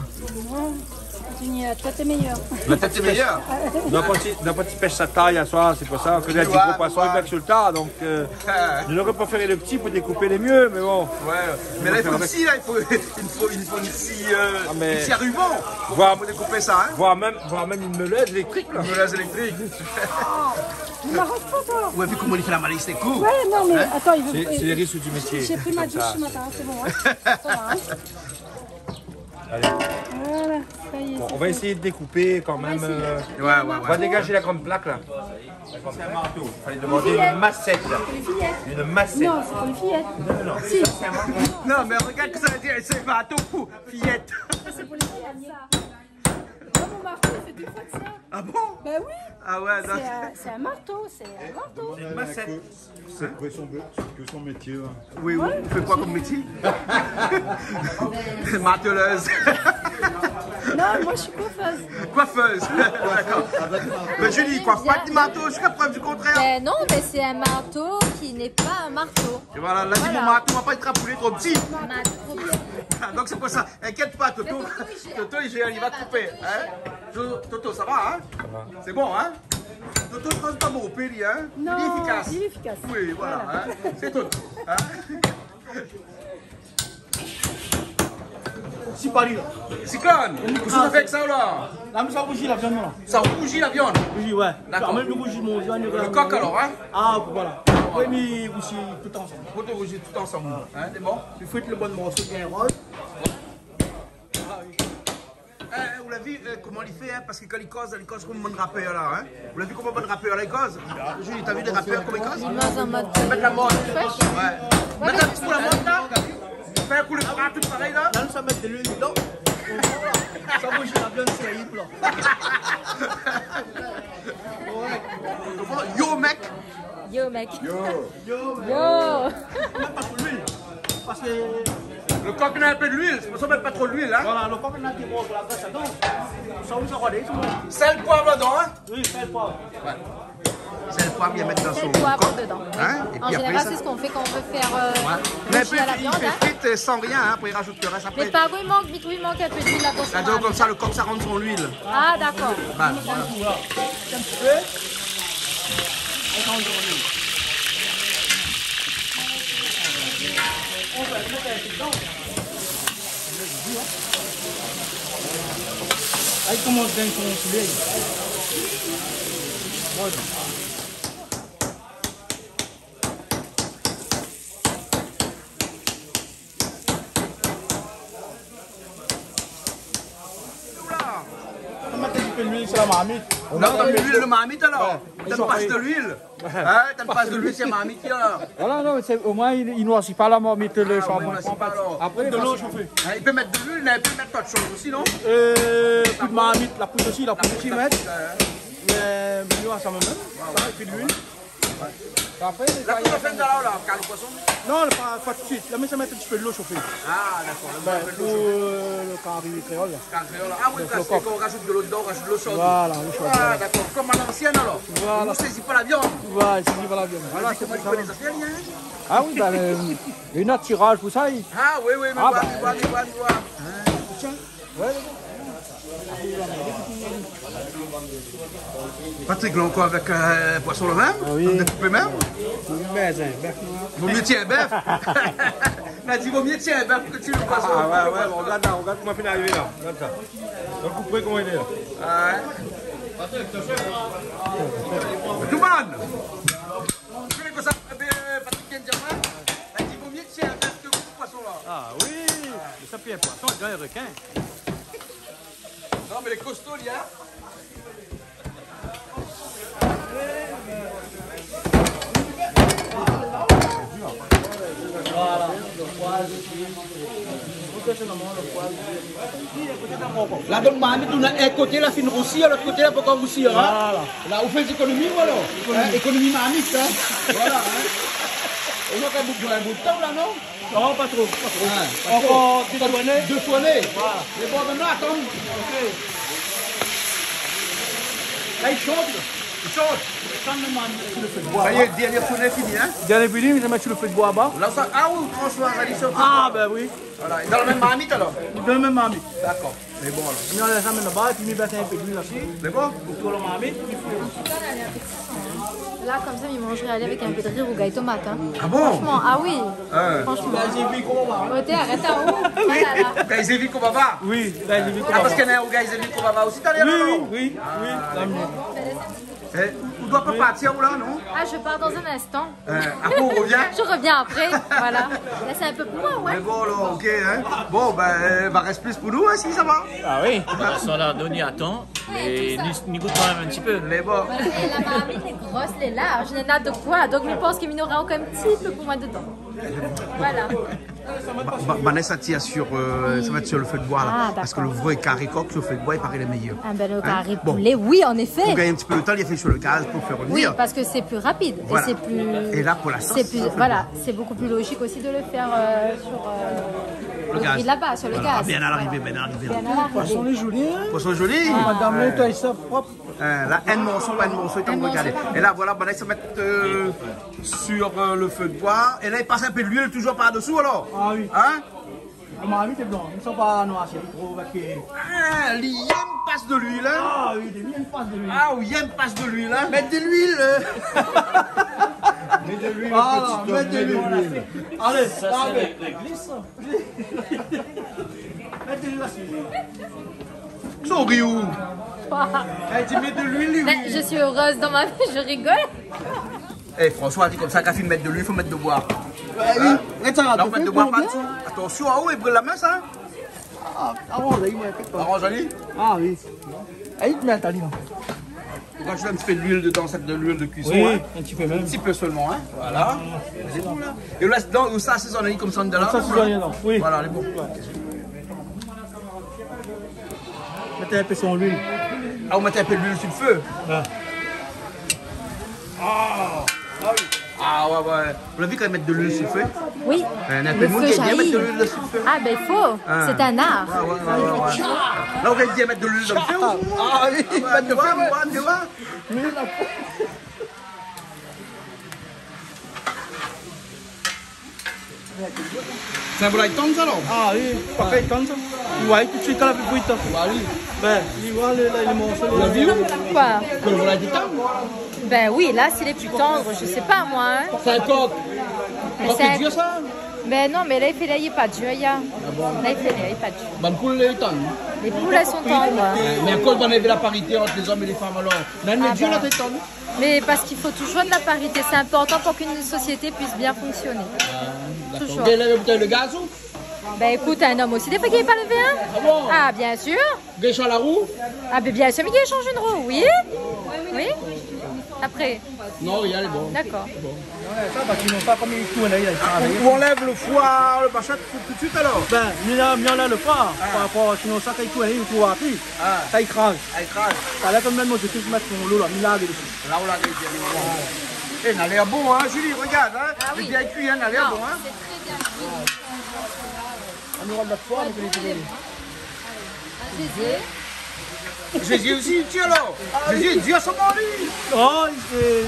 Ouais, la tèt lé méyèr. La tèt lé méyèr ? Nou la parti, nou la parti pèsh sa tar yèr soir, sé pou sa. Kan nou la di gro poisson, li pèsh su le tar, donk, euh, nou noré préféré le pti pou dékoupé lé myé, mé bon. Ouais. Mé la, i fo in si, la, i fo, i fo, i fo in si, euh, in si a ruban pou, pou dékoupé sa, hein. Voir mèm, voir mèm in mèlèz élèktrik, la. In mèlèz élèktrik. Ou la vi koman li fé la malèz, sé koul. Ouais, non, mé atann, sé, sé lé risk du métié. J'ai pris ma douche ce matin, c'est bon, hein. Ça va, hein. Allez. Voilà, ça y est, c'est fait. Bon, on va essayer de découper quand même, euh, on va dégager la grande plaque, là. Ouais, ouais, ouais. Fallait demander une massette, là. Une fillette. Une massette. Non, c'est pas une fillette. Non, non, non. Si. Non, mais regarde que ça veut dire, c'est pas tout. Fillette. Ça, c'est pour les fillettes, ça. Non, mon mari, il fait deux fois que ça. Ah bon ? Ben oui. Ah ouais, non. C'est un, c'est un marteau, c'est un marteau. C'est une massette. C'est quoi son, c'est quoi son métier, là ? Oui, ou fé koi kom métié ? Martelèz. Non, moi, je suis coiffeuse. Coiffeuse. D'accord. Mais Julie, il coiffe pas de marteau jusqu'à preuve du contraire. Ben non, mais c'est un marteau qui n'est pas un marteau. É voilà, la di mon marto va pa èt tro pti. Marteau trop petit. Ah, donk sé pou sa. Inkièt pa, Toto. Toto i gère, li va koupé, hein. To-, Toto, sa va, hein ? Sa va. Sé bon, hein ? Toto, mi kroi pa mon pé, li, hein ? Non, li lé éfikas. Li lé éfikas. Oui, voilà, hein ? Sé Toto, hein ? Voilà. Paris, la. Siklone, kosa ou fé avèk sa, la ? La, mi sa rouzi la viann, la. Sa rouzi la viann ? Rouzi, ouais. Dakor. Mèm mi rouzi mon viann, le kok, alor, hein ? Ah, voilà. Apré, mi rouzi tout ansanm. Ou rouzi tout ansanm, hein, sé bon ? Mi frit le bann morso bien roz. Ah oui. Eh, ou la vi, eh, koman li fé, hein, parske kan li koz, li koz konm bann rapèr la, hein. Ou la vi koman bann rapèr la i koz ? Julie, ou la vi bann rapèr koman i koz ? I koz an mod, i mèt la mod. Ouais. Mèt in ti kou la mod la. Fé in kou le bra tout parèy la. La, nou sa mèt de luil dedan. Sa rouzi la viann, sé la hip la. Ouais. Yo, mèk. Yo, mèk. Yo. Yo. Mèt pa tro luil. Parske le kok néna in pé de luil, sé pou sa i mèt pa tro luil, hein. Voilà, le kok néna dé mor la grès dedan. Sa, ou sa rogard, sé bon. Sèl, poiv dedan, hein. Oui, sèl, poiv. Ouais. Sèl, poiv, bien mèt dan son kok, hein. Sèl, poiv dedan. An zénéral, sé sak i fé kan i vé fé, euh, rouzi la viann, hein. Ouais. Mé apré, i fé frit, euh, san rien, hein. Apré, i razout le rès apré. Mé pa, oui, i mank, oui, i mank in pé de luil la, dan son marmit. Sa i donn konmsa, le kok sa i rann son luil. Ah, dakor. Bah, voilà. Ay, koman i gingn son soulèy. Voilà. Ou la mèt in ti pé luil si la marmit. Non, ou la mèt luil dan marmit alor. Ouais. Ou la pas de luil. Hein, ou la pas de luil si la marmit, la. Voilà, non, mé sé, omoin, i, i noirsi pa la marmit, le shanbon. Ah ouais, i noirsi pa alor. Apré, de lo shofé. Hein, i pé mèt de luil, mé i pé mèt dot shoz osi, non ? Euh, poud marmit, la poud osi, la poud osi, mèt. La poud, ouais. Mé, mé, ouais, sa mèm. Ouais, ouais. Sa, épi de luil. Ouais. Apré, la, pou la fin, la, la, kal poison ? Non, pa, pa tout suit. La, mi sa mèt in ti pé de lo shofé. Ah, dakor. Bin, pou, euh, le kari kréol, la. Kari kréol, la. Ah oui, donk, parske kan i razout de lo dedan, i razout de lo sho. Voilà, lo sho, voilà. Ah, dakor. Konm a l'ansièn, alor. Voilà. I sézi pa la viann. Voilà, i sézi pa la viann. Voilà, sé pou sa. Mé li koné zafèr, li, hein ? Ah oui, bin, le, le natiraj, tout sa, i... Ah oui, oui, mé... Ah, voilà, bin, voilà, voilà. Hein, tiens. Ouais, ouais. Patrick, la ankor avèk, euh, poison la mèm ? Ah oui. Ou la koupé mèm ? Vo mié bèf, hein, bèf. Vo mié tié in bèf. La di, vo mié tié in bèf ke tié le poison. Ah ouais, ouais, bon, rogard la, rogard koman i fine arivé la. Rogard sa. Rogard le koupré koman i lé la. Ah ouais. Touman. Ou koné kosa, eh ben, Patrick vien dir amoin, la di, vo mié tié in bèf ke poison la. Ah oui, mé sa, pi in poison, i gingn in rekin. Non, mé lé kosto, li, hein. Voilà. La, donk, marmit, ou na in koté la fine rousi, lot koté la pankor rousi, hein. Voilà. La ou fé zékonomi, ou alor ? Ékonomi. Hein, ékonomi marmit, hein. Voilà, hein. Ou na pa bout, in bout tan la, non ? Non, pa tro, pa tro. Ah, pa tro. Ankor dé tourné. Dé tourné. Voilà. Mé bon, mintnan, atann. Ok. La, i shant. I shant. Sa y est, dernié tourné fini, hein ? Dernié fini, mi sa mèt su le fé de boi laba. La, sa, ah oui, ou transfèr ali su le fé de boi. Ah, bin oui. Voilà, é dan la mèm marmit alor ? Dan la mèm marmit. Dakor. Mé bon, alor. Mi anlèv sa mintnan laba, épi mi bès in pé de luil la. Mé bon. Otour la marmit. La, konmsa, mi manzré ali avèk in pé de ri, rougay tomat, hein. Ah bon ? Franchement, ah oui. Hein. Franchement. Oté, arèt, ah, oh. Oui. Ah la la. Rougay zévi konbava. Oui, rougay zévi konbava. Ah, parske néna rougay zévi konbava osi, talèr, non ? Oui, oui, oui. Ah, la, mé eh, ou, ou doi pa partir, ou la, non ? Ah, je pars dans un instant. Euh, après, on revient. Je reviens après, voilà. Laisse un peu pour moi, ouais. Mé bon, alor, ok, hein. Bon, bin, euh, va rès plis pou nou, hein, si sa va. Ah oui. Bin, sa la, nou i atann, mé ni, ni gout kan mèm in ti pé. Mé bon. Voilà, é la marmit lé gros, lé larz, néna de koi. Donk, mi pans ke mi nora ankor in ti pé pou moin dedan. Voilà. Ba-, ba-, Vanessa, tiens, sur, euh, sa va èt su le fé de boi la. Ah, dakor. Parske le vré kari kok su le fé de boi, i paré, lé méyèr. Ah bin, le kari poulé, oui, an éfé. Hein ? Bon. Ou gingn in ti pé le tan, li fé su le gaz pou fé revnir. Oui, parske sé pli rapid. Voilà. É sé pli, é la, pou la sos, sé pli, voilà, sé bokou pli lojik osi de le fèr, euh, su, euh, le gaz. Le gri laba, su le gaz. Voilà. Ah, bien arivé, bien arivé. Bien arivé. Poison lé zoli, hein ? Poison zoli. Ah. Madame, nétoy sa prop. Euh, la, in morso, in morso, i tann, regardé. In morso par morso. É la, voilà, bin la, sa va èt, euh, su, euh, le fé de boi. É la, i pas in pé de luil toujour par dosou, alor. Ah oui. Hein ? Marmit lé blan, i sava pa noir, sé tro, parske... Ah, li yèm pas de luil, hein ? Ah oui, li yèm pas de luil. Ah, li yèm pas de luil, hein ? Mèt de luil, euh. Mets de l'huile, petit homme, mets de l'huile. Allez, ça, c'est la, la glisse, ça. Mets de l'huile là-dessus. Sa ou ri ou ? Quoi ? Elle dit, mets de l'huile, oui. Ben, je suis heureuse dans ma vie, je rigole. Eh, François la di konmsa, kan fine mèt de l'huile, fo mèt de boi. Ouais, oui. Hein ? Arèt sa, la, fo mèt de boi pa dsou. Atansion, ah oui, bril la min, sa. Ah, aranz ali, ouais, fé pa. Aranz ali ? Ah oui. Ayi, mé atann, non. Ou rajout in ti pé d'luil dedan, sé de l'huile de cuisson, oui, hein. Un petit peu même. Un petit peu seulement, hein. Voilà. Sé bon, la. É ou lès dedan, ou sa, asézone konmsa, dedan la. Sa, asézone dedan, oui. Voilà, lé bon. Ouais. Mèt in pé son luil. Ah, ou mèt in pé d'luil su le fé. Ouais. Ah, ah oui. Ah, ouais, ouais. Ou la vi kan i mèt de luil su le fé ? Oui. Euh, néna in pé d'moun ki èm bien mèt de luil su le fé. Ah, ben, il faut. Hein. C'est un art. Ouais, ouais, ouais, ouais, ouais. La, ou gingn bien mèt de luil dan le fé, ou ? Ah oui, ah, ouais, mèt de luil, ouais, ouais. Tu vois, tu vois. Sé in volay tann, sa, alor ? Ah oui, parfé, tann, sa. Ou voi tout suit kan la fé bouyi, tann. Ou voi, oui. Ben, ou voi le, le, le morso, le... Ou la vi, ou ? Koi ? Ke le volay lé tann. Ben oui, la, s'il est plus tendre, je sais pas, moi, hein. Sé in kok. Mé kok sé in dir, sa ? Ben non, mé la, i fé, la, lé pa dir, ya. Ah bon ? La, i fé, la, lé pa dir. Bann poul lé tann. Les poules, elles sont tendres. Euh, mé akoz bann la vi la parité ant lé zom é lé fanm, alor ? Néna in dir, la, lé tann. Ah ben. Mais parce qu'il faut toujours de la parité, c'est important pour qu'une société puisse bien fonctionner. Ah, d'accord. Toujours. Ou gingn lavé boutèy le gaz, ou ? Ben écoute, un homme aussi, des fois, il n'est pas le vin. Ah bon ? Ah, bien sûr. Ou gingn shanj la rou ? Ah ben bien sûr, mi gingn shanj in rou, oui. Oui. Après. Non, rien, lé bon. D'accord. Bon. Ouais, sa, parske sinon, sa, konm i tourn, la, i travay. Ou anlèv le foi, le machin, tout, tout de suite, alor ? Ben, mi la, mi anlèv le foi, ah, par rapor, sinon, sa, kan i tourn, i tourn pi. Ah. Sa i kraz. Ah, i kraz. Sa la, konm mèm, mi di, mèt son lo la, mi larg desi. La, ou larg desi, bon. É, na lèr bon, hein, Julie, regarde, hein. Ah oui. Lé bien kui, hein, na lèr bon, hein. Non, c'est très bien cuit. On aura de la poêle, on peut les griller. Ah, Jésus. Jésus aussi, tiens, alors. Ah, Jésus, oui. Dieu, son mari. Oh, il fait,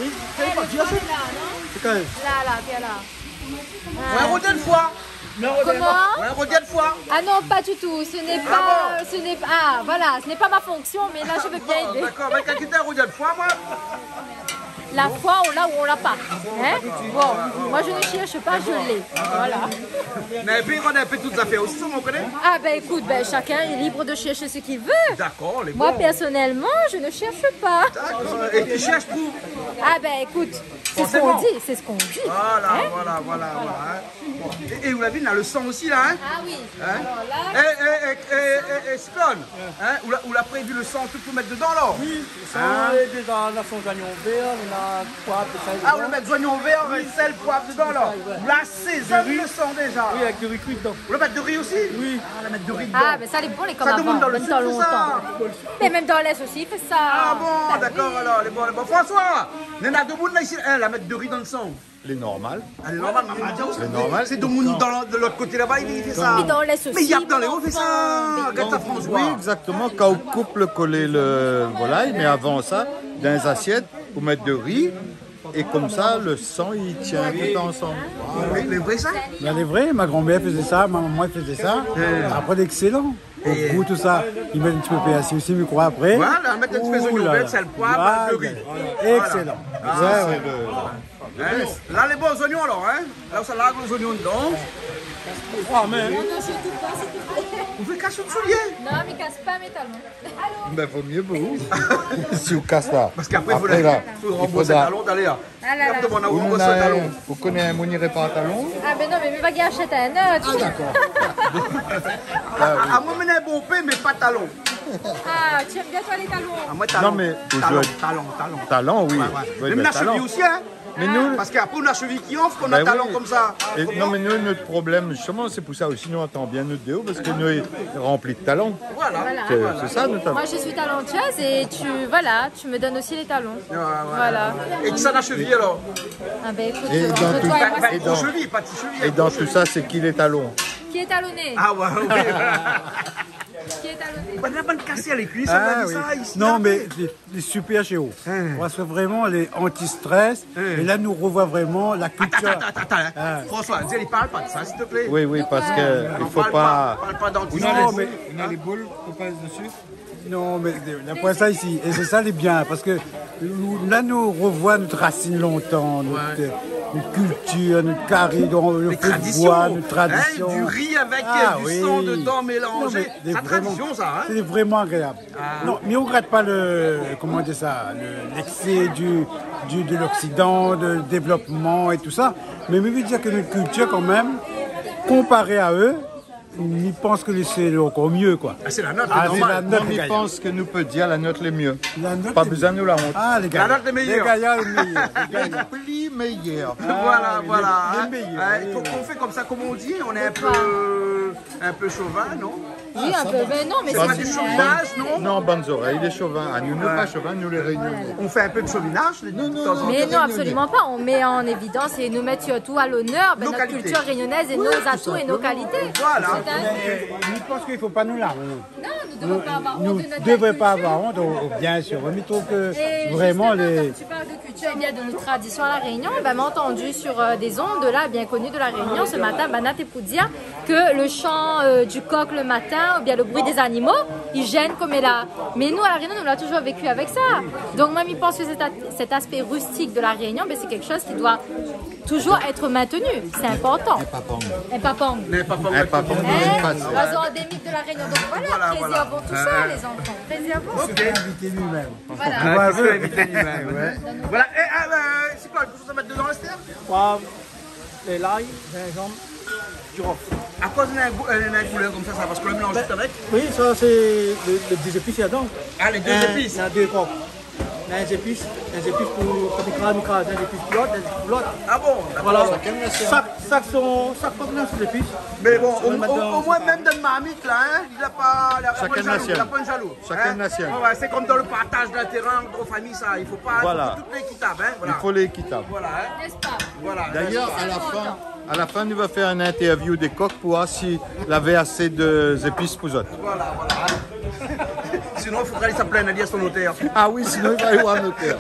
il fait pas Dieu, c'est là, non ? C'est quand même. Là, là, t'es là. Ouais, rodèl foi. Comment ? Ouais, rodèl foi. Ah non, pas du tout. Ce n'est pas, ah bon ? Ce n'est pas, ah, voilà, ce n'est pas ma fonction, mais là, je veux bien aider. Ah bon, d'accord. Mé kan ki té rodèl foi, moin. La foi, on l'a ou on l'a pas. Hein ? Bon, moi, je ne cherche pas, je l'ai. Voilà. Mé pi, on a fait toutes affaires aussi, ça, on connaît. Ah, ben, écoute, ben, chacun est libre de chercher ce qu'il veut. D'accord, les bons. Moi, personnellement, je ne cherche pas. D'accord. Et tu cherches pour ? Ah, ben, écoute, c'est ce qu'on dit, c'est ce qu'on dit. Forcément. Voilà, hein ? Voilà, voilà, voilà, hein. Bon. É, é ou la vi, na le san osi la, hein ? Ah oui. Hein ? Alors là, é, é, é, Cyclone, hein ? Ou la, ou la prévu le san tout pou mèt dedan, alor ? Oui, le san, hein ? É dedan, na son zoignon vèr, na poiv, tout sa. Ah, ou la mèt zoignon vèr, sèl, poiv dedan, alor. Tout sa, ouais. Ou la asézone le san déza. Oui, avèk de ri kui dedan. Ou la mèt de ri osi ? Oui. Ah, la mèt de ri dedan. Ah, mé sa, lé bon, lé konm avan, mèm tan lontan. Sa, tout le monde dans le sud, c'est ça. Mé mèm dan lès osi, i fé sa. Ah bon, d'accord, alors, lé bon, lé bon. François, néna demoun la isi, hein, la mèt de ri dan le san. Lé normal. Ah, lé normal, mé lé normal. Sé demoun dan, de lot koté laba, i fé sa. Mé dan lès osi, i fé sa. Gard sa, François. Oui, exactement. Kan ou koup le kolé, le volay, mé avan sa, dan lé zasièt, ou mèt de ri, é konmsa, le san, i tien tout ansanm. Mé, mé vré sa ? Ben, lé vré, ma granmèr té fé sa, ma momon té fé sa. Apré, lé ékselan. Au goût, tout sa. I mèt in ti pé pèrsi osi, mi kroi, apré. Voilà, mèt in ti pé zoignon vèr, sèl, poiv, de ri. Ouh la la. Voilà. Ékselan. Ah, ouais, ouais. Hein, la, lé bon zoignon, alor, hein ? La, ou sa larg lé zoignon dedan. Ah, mé... Ou fé kas out soulié ? Non, mi kas pa mé talon. Ben, vo myé pou ou. Si ou kas la. Parske apré, fo ranbours talon, alé, hein. Ah la la. Ou koné in moun i répar talon ? Ah ben non, mé mi va ashèt in ot. Ah, d'accord. Ah, moin, mi néna bonpé, mé pa talon. Ah, tu aimes bien, toi, les talons ? Ah, moin, talon. Non, mé talon, talon, talon. Talon, oui. Ouais, ouais. Oui, mé mé na talon. Chevi osi, hein. Mé nou... Parske apré, ou na chevi ki anfl, kan ou na talon konmsa. Bah oui. É non, mé nou, nout problèm, justement, sé pou sa osi, nou antann bien nou dé, parske nou lé ranpli de talon. Voilà. Voilà. Sé, sé sa, notamment. Moi, je suis talentueuse et tu, voilà, tu me donnes aussi les talons. Ah, ouais. Voilà. É kisa na chevi, alor ? Ah ben, écoute, entre toi et moi, c'est... É dan tout sa, sé ki lé talon ? Qui est talonné ? Ah ouais, ouais. Qui est talonné ? Bann la, bann kasé lé kui, sa, isi la. Ah oui. Non, mé lé, lé super shé ou. Hein. Parske vréman, lé anti-stress. Hein. É la, nou revoi vréman la kiltir. Atann, atann, atann, atann, hein. Hein. François, di, parl pa de sa, s'il te plaît. Oui, oui, parske i fo pa... Non, parl pa, parl pa d'anti-stress. Non, mé... Néna lé boul, ou pèz desi. Non, mé, euh, la poin sa isi. É sé sa lé bien, parske nou, la, nou revoi nout rasine lontan, nout, euh, nout kiltir, nout kari, donk, lo fé d'boi, nout tradision. Tradision. Hein, du riz avec, euh, du sang dedans mélangé. Ah oui. Non, mé sé vréman, tradision, sa, hein. Sé vréman agréab. Ah. Non, mé nou regrèt pa lo, koman dir sa, lo, l'excès du, du, de l'Occident, de développement et tout ça. Mé, mé mi vé dir ke nout kiltir, kan mèm, konparé a zot, mi pans ke sé ankor myé, koi. Ah, sé la not, ah, sé normal. Moin, mi pans ke nou pé dir la not lé myé. La not lé myé. Pa bezoin nou la ont. Ah, lé gayar. La not lé méyèr. Lé gayar lé méyèr. Lé gayar. Lé pli méyèr. Voilà, voilà, hein. Ah oui, lé, lé méyèr, oui. Hein, i fo k'on fé konmsa, kom on di, on est un peu, un peu chauvin, non ? Oui, un peu. Ben non, mais c'est pas du chauvinage, non ? Non, bann zorèy, lé shovin. Ah, nou, nou lé pa shovin, nou lé rényoné. On fait un peu de chauvinage, de temps en temps. Non, non, non, non, non. Mais non, absolument pas. On met en évidence et nous met surtout à l'honneur, ben, notre culture réunionnaise et nos atouts et nos qualités. Nos qualités. Oui, tout simplement. Voilà. C'est un... Mé mi pans ke i fo pa nou la ont. Non, nous devons pas avoir honte de notre culture. Nou, nou devré pa avoir ont, o, o, bien sûr. Mé mi trouv ke vréman... Et justement, lé, comme tu parles de culture et bien de nos traditions à La Réunion, ben, m'a entendu sur, euh, des ondes, là, bien connues de La Réunion, ce matin, ben, naté pou dir ke le chant, euh, du coq le matin ou bien le bruit des animaux, i jèn koméla. Mé nou, à La Réunion, nou la toujours vécu avec ça. Donk moin, mi pans ke cet a-, cet aspect rustique de La Réunion, ben, c'est quelque chose qui doit toujours être maintenu. C'est important. In papang. In papang. In papang, in papang. Hein ? Oiseau endémique de La Réunion. Donc voilà, voilà, voilà. Préservons tout ça, les enfants. Préservons. Ok. Invité lui-même. Voilà. Ah, il s'est invité lui-même. Ouais. Voilà. Et, ah, euh, c'est quoi, le cochon, ça va être dedans, Esther ? Poiv, lay, zinzanm, jirof. Akoz néna in gou-, euh, néna in koulèr konmsa, sa, parske ou la mélanz tout avèk ? Oui, sa sé lé, lé dé zépis ladan. Ah, lé dé zépis. Néna dé kok. Néna in zépis, in zépis pou, pou mikra, mikra, in zépis pou lot, in zépis pou lot. Ah bon, d'accord. Voilà. Shakinn la sienn. Shak, shak son, shak kok néna son zépis. Mé bon, o, o, omoin, mèm dan marmit la, hein, li la pa, li la pa jalou, li la pa jalou. Shakinn la sienn. Hein ? Ouais, ouais, c'est comme dans le partage d'un terrain entre familles, ça. Il faut pas, il faut que tout soit équitable, hein, voilà. I fo lé ékitab. Voilà, hein. N'est-ce pas ? Voilà. D'ailleurs, à la fin, à la fin, nou va fé in interview dé kok pou voir si lavé asé de zépis pou zot. Voilà, voilà. Sinon, il faudra aller se plaindre à son notaire. Ah oui, sinon, il va aller voir un notaire.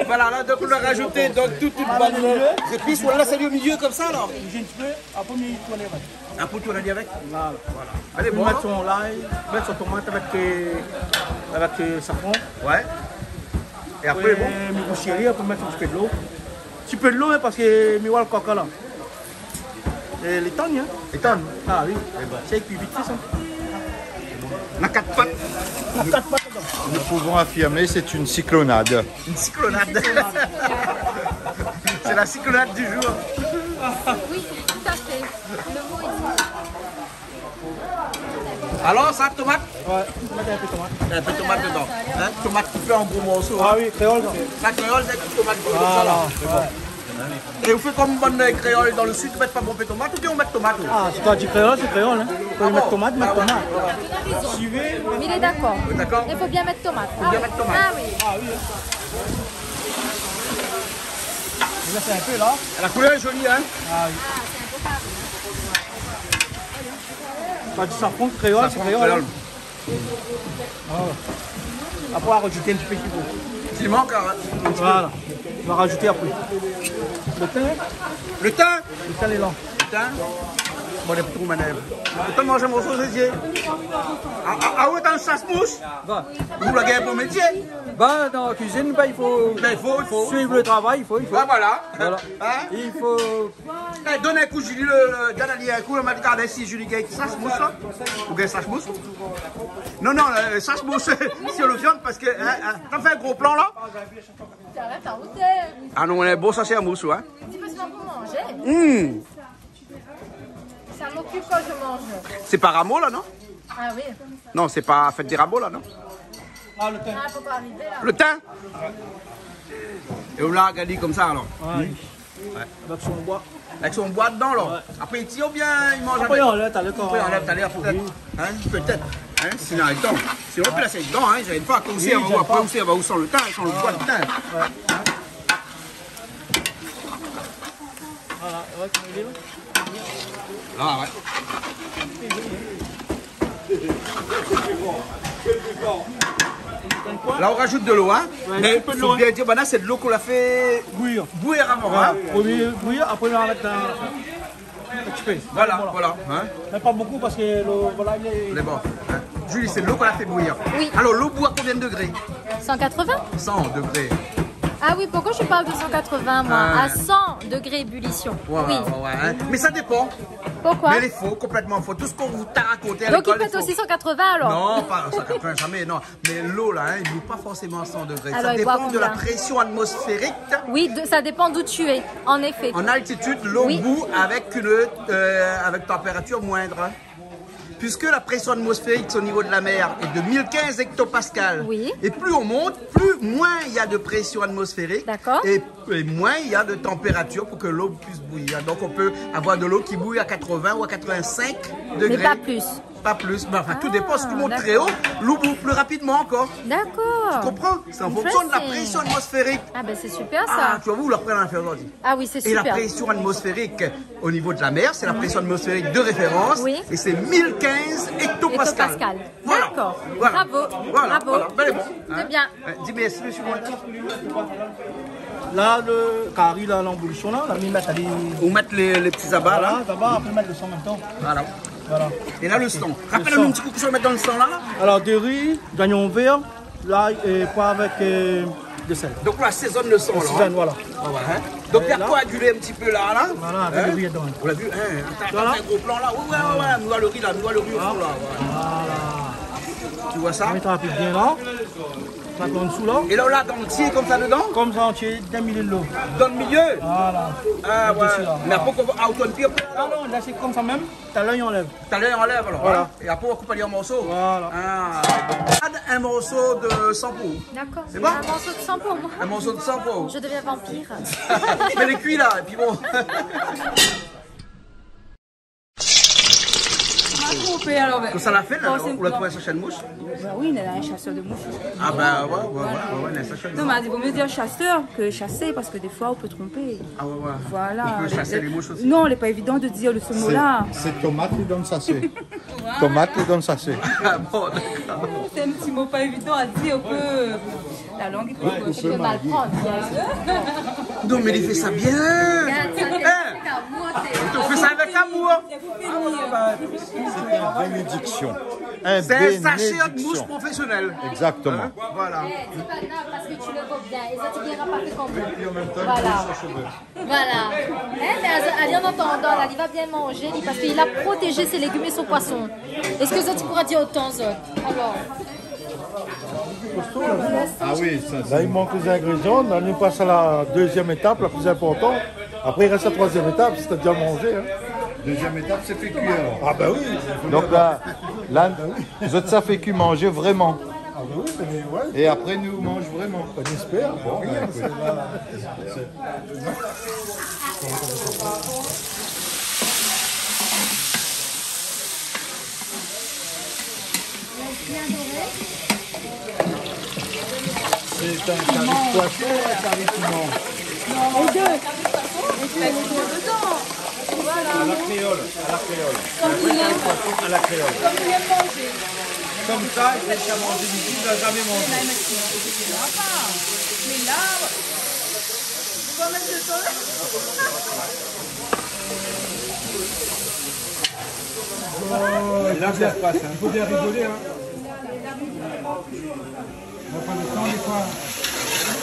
Voilà, là, donc, on a rajouté, donc, tout, tout bann, euh, zépis. Voilà, c'est au milieu comme ça, alors. J'ai un petit peu, après, on tourne avec. Apré, ou tourn ali avèk ? Voilà. Voilà. Alé, bon, alor. Apré, mèt son lay, mèt son tomat avèk, euh, avèk, euh, safran. Ouais. É apré, bon. Apré, mi rousi ali, apré, mèt in ti pé dolo. Ti pé dolo, hein, parske mi oi lo kok la. É lé tann, hein. Lé tann. Ah oui. Eh ben. Sa i kui vit fé sa. Na kat pat. Na kat pat dedan. Nous pouvons affirmer, c'est une cyclonade. Une cyclonade. C'est la cyclonade du jour. Oui, tout à fait. Le mot est dit. Alor, sa, tomat ? Ouais, mèt in pé tomat. In pé tomat dedan. Hein ? Tomat koupé an gro morso, hein ? Ah oui, kréol, sa. Sa, kréol, sé tomat konmsa la. Voilà, ouais. É ou fé kom bann kréol dan le sud, ou mèt pa bonpé tomat, oubien ou mèt tomat, ou ? Ah, si ou di kréol, sé kréol, hein. Fo mèt tomat, mèt tomat. Ah bon ? Ah ouais, ouais, ouais. Mé il est d'accord. D'accord ? Il faut bien mettre tomate. Fo bien mèt tomat. Ah oui. Ah oui. Là, c'est un peu là. La koulèr lé zoli, hein ? Ah oui. Kan ou di safran kréol, sé kréol, hein. Safran kréol. Ah ouais. Apré, ou va rajout in ti pé si ou vé. S'il manque, hein, un petit peu. Voilà. Ou va rajouté apré. Lo tin. Lo tin ? Lo tin lé la. Lo tin. Bon, lé pou manèv. Lo tin, manz in morso, sé zié. Ah, ah, ah, ou lé in shas-mous ? Bah. Ou la gingn bon métié ? Bah, dan la kuizine, bah, i fo suiv lo travay, i fo, i fo. Bah, voilà. Voilà. Hein ? I fo Eh, donn in kou, Julie, le, le, gard ali in kou, la, ma gard si Julie gingn shas-mous, la. Ou gingn shas-mous ? Non, non, euh, shas-mous, sé lo viann, parske, hein, hein, ou fé in gro plan, la. Arèt, arèt. Ah non, lé bon, sa, sé in morso, hein. Ti pé sa pou manzé. Hmm. Ça m'occupe quand je mange. Sé pa ramo, la, non ? Ah oui. Non, sé pa fèt dé ramo, la, non ? Ah, lo tin. Ah, fo pa arivé, la. Lo tin ? É ou la, gard ali konmsa, alor. Ouais. Hmm. Ouais. Avèk son boi. Avèk son boi dedan, la. Ouais. Apré, i tir oubien i manz avèk ? Apré, i anlèv talèr kan... Apré, i anlèv talèr, pétèt. Oui. Hein, pétèt. Hein, si néna lo tan. Sinon, ou pé lès dedan, hein, i jèn pa. Kan ou sèrv, apré, ou sèrv, ou san lo tin, san lo boi dedan. Ouais. Voilà, ouais, tu veux dire ? La, ouais. La, ou rajout dolo, hein ? Ouais, in ti pé dolo, hein. Mé fo bien dir, banna, sé dolo k'ou la fé bouyir. Bouyir avan, hein ? Voilà. Promié bouyir, apré, ou va mèt dan Voilà, voilà, hein. Mais pas beaucoup parce que le, voilà, il est... Lé bon, hein. Julie, sé lo k'ou la fé bouyir. Oui. Alor, lo bou a konbien de degré ? Cent quatre-vingts. Cent degrés. Ah oui, pourquoi je parle de cent quatre-vingts, moi ? Ah. À cent degrés ébullition. Ouais, oui, ouais, ouais, ouais, hein. Mais ça dépend. Pourquoi ? Mais lé fo, konplètman fo. Tout sak ou la rakonté à l'école, lé fo. Donc, il pète aussi cent quatre-vingts, alors ? Non, pas cent quatre-vingts, jamais, non. Mais lo la, hein, i bou pa forséman à cent degrés. Alors, il boit combien ? Ça dépend de la pression atmosphérique. Oui, de, ça dépend d'où tu es, en effet. En altitude, lo bou avèk une, euh, avèk température moindre, hein. Puisque la pression atmosphérique au niveau de la mer est de mille quinze hectopascales, oui, et plus on monte, plus moins il y a de pression atmosphérique, d'accord, et, et moins il y a de température pour que l'eau puisse bouillir. Donc on peut avoir de l'eau qui bouille à quatre-vingts ou à quatre-vingt-cinq degrés. Mais pas plus. Pas plus. Ben, enfin, tout dépend. Ah, d'accord. Si tu montes très haut, l'eau bout plus rapidement encore. D'accord. Tu comprends ? C'est en fonction de la pression atmosphérique. Interesting. Ah ben, c'est super, ça. Ah, tu vois, vous, vous l'apprenez à faire aujourd'hui. Ah oui, c'est super. Et la pression atmosphérique au niveau de la mer, c'est la pression atmosphérique de référence, oui, et c'est mille quinze hectopascales. Hectopascales. Voilà. D'accord. Voilà. Bravo. Voilà. Bravo. Voilà. Ben, bon, hein. Très bien. Euh, dis merci, monsieur Moët. La, le kari la, an ébullision la, la mi mèt ali. Ou mèt lé, lé ti zaba la. Voilà, zaba, apré mèt le san an mèm tan. Voilà. Voilà. É la, le san. Le san. Rapèl anou in ti kou kosa i mèt dan le san la. Alors, de ri, zoignon vèr, lay, é poiv avèk, euh, de sèl. Donk, ou asézone le san la, hein. Asézone, voilà. Ah ouais, hein. Donk, li la koagilé in ti pé la, la. Voilà, avèk le ri dedan. Ou la vi, hein, atann, atann, in gro plan la. Oui, ouais, ouais, ouais, nou voi le ri la, nou voi le ri o fon la, ouais. Voilà. Tu vois ça ? Mèt in pé bien la. Sa, an dsou la. É la, ou la antié konmsa dedan ? Konmsa antié, dan le milié de lo. Dan le milié ? Voilà. Ah ouais. Desi la. Mé apré, ou tourn pi apré ? Ah non, la sé konmsa mèm. Talèr i anlèv. Talèr i anlèv alor, hein ? Voilà. É apré, ou koup ali an morso. Voilà. Ah. Gard in morso de san pou ou. D'accord. C'est bon ? Un morceau de sang pour moi. In morso de san pou ou. Je deviens vampire. Mé lé kui la, épi bon. Ma tronpé, alor, ben, kosa la fé la, bon, la, sé ou la trouv in sashé de moush ? Ben oui, néna in shasèr de moush. Ah ben, ouais, ouais, ouais, ouais, ouais, in sashé de moush. Non, mé i vo mié dir shasèr ke shasé, parske défoi, ou pé tronpé. Ah ouais, ouais. Voilà. On peut chasser les mouches aussi. Non, lé pa évidan de dir le, ce mot-là. Sé, sé tomat li donn sashé. Tomat li donn sashé. Ah bon, d'accord. Sé in ti mo pa évidan a dir ke la lang i pé mal pran. Non, mé li fé sa bien. Gard sa, sé in amour, sé... Ou fé sa avèk amour. C'est une bénédiction. Sé in sashé de moush profésionèl. Exactement. Hein ? Voilà. Eh, c'est pas grave, parce que tu le vaux bien. Et ça, tu viendras pas fait comme moi. Voilà. Voilà. Hein, mé ali, an atandan la, li va bien manzé, li, parske li la protèj sé légim é son poison. Èske zot i poura dir otan, zot ? Alor. Ah oui, sa, la, i mank lé zingrédian. La, nou pas a la dezièm étap, la pli inportan. Apré, i rès la troizièm étap, sétadir manzé, hein. Dezièm étap, sé fé kui alor. Ah ben oui. Donk la, la, zot sa fé kui manzé vréman. Ah ben oui, mé ouais. É apré, nou manz vréman. On espère. Bon, ben, écoute. C'est un cari de poisson ou un cari piment ? Les deux. À la créole, à la créole. Comme il aime. Poisson à la créole. Comme il aime manger. Comme ça, il a déjà mangé, il n'a jamais mangé. Mais là, il faut bien rigoler, hein. On n'a pas le temps, des fois.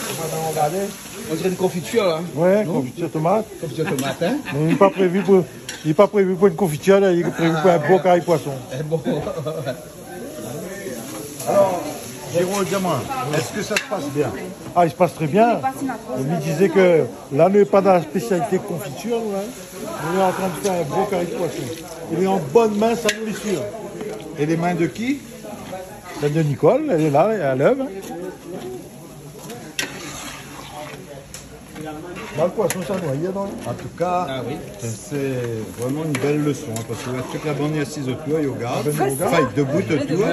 On va dans, on va aller. On dirait une confiture, là. Ouais, non ? Confiture tomate. Confiture tomate, hein ? Mé li lé pa prévu pou, li lé pa prévu pou in konfitir la, li lé prévu pou in bon kari poison. Ah. Eh bon. Alors, Jérôme, dis-moi, est-ce que ça se passe bien ? Ah, il se passe très bien. On lui disait que là, on n'est pas dans la spécialité confiture, nous, hein. On est en train de faire un bon carré de poisson. Il est en bonne main, sa nourriture. Et les mains de qui ? Celle de Nicole, elle est là, à l'œuvre. Là, le poisson, ça noyait, non ? En tout cas, ah oui, c'est vraiment une belle leçon, hein, parce que là, toute la bande est assise autour, ils regardent. Ah ben, ils regardent. Enfin, debout autour.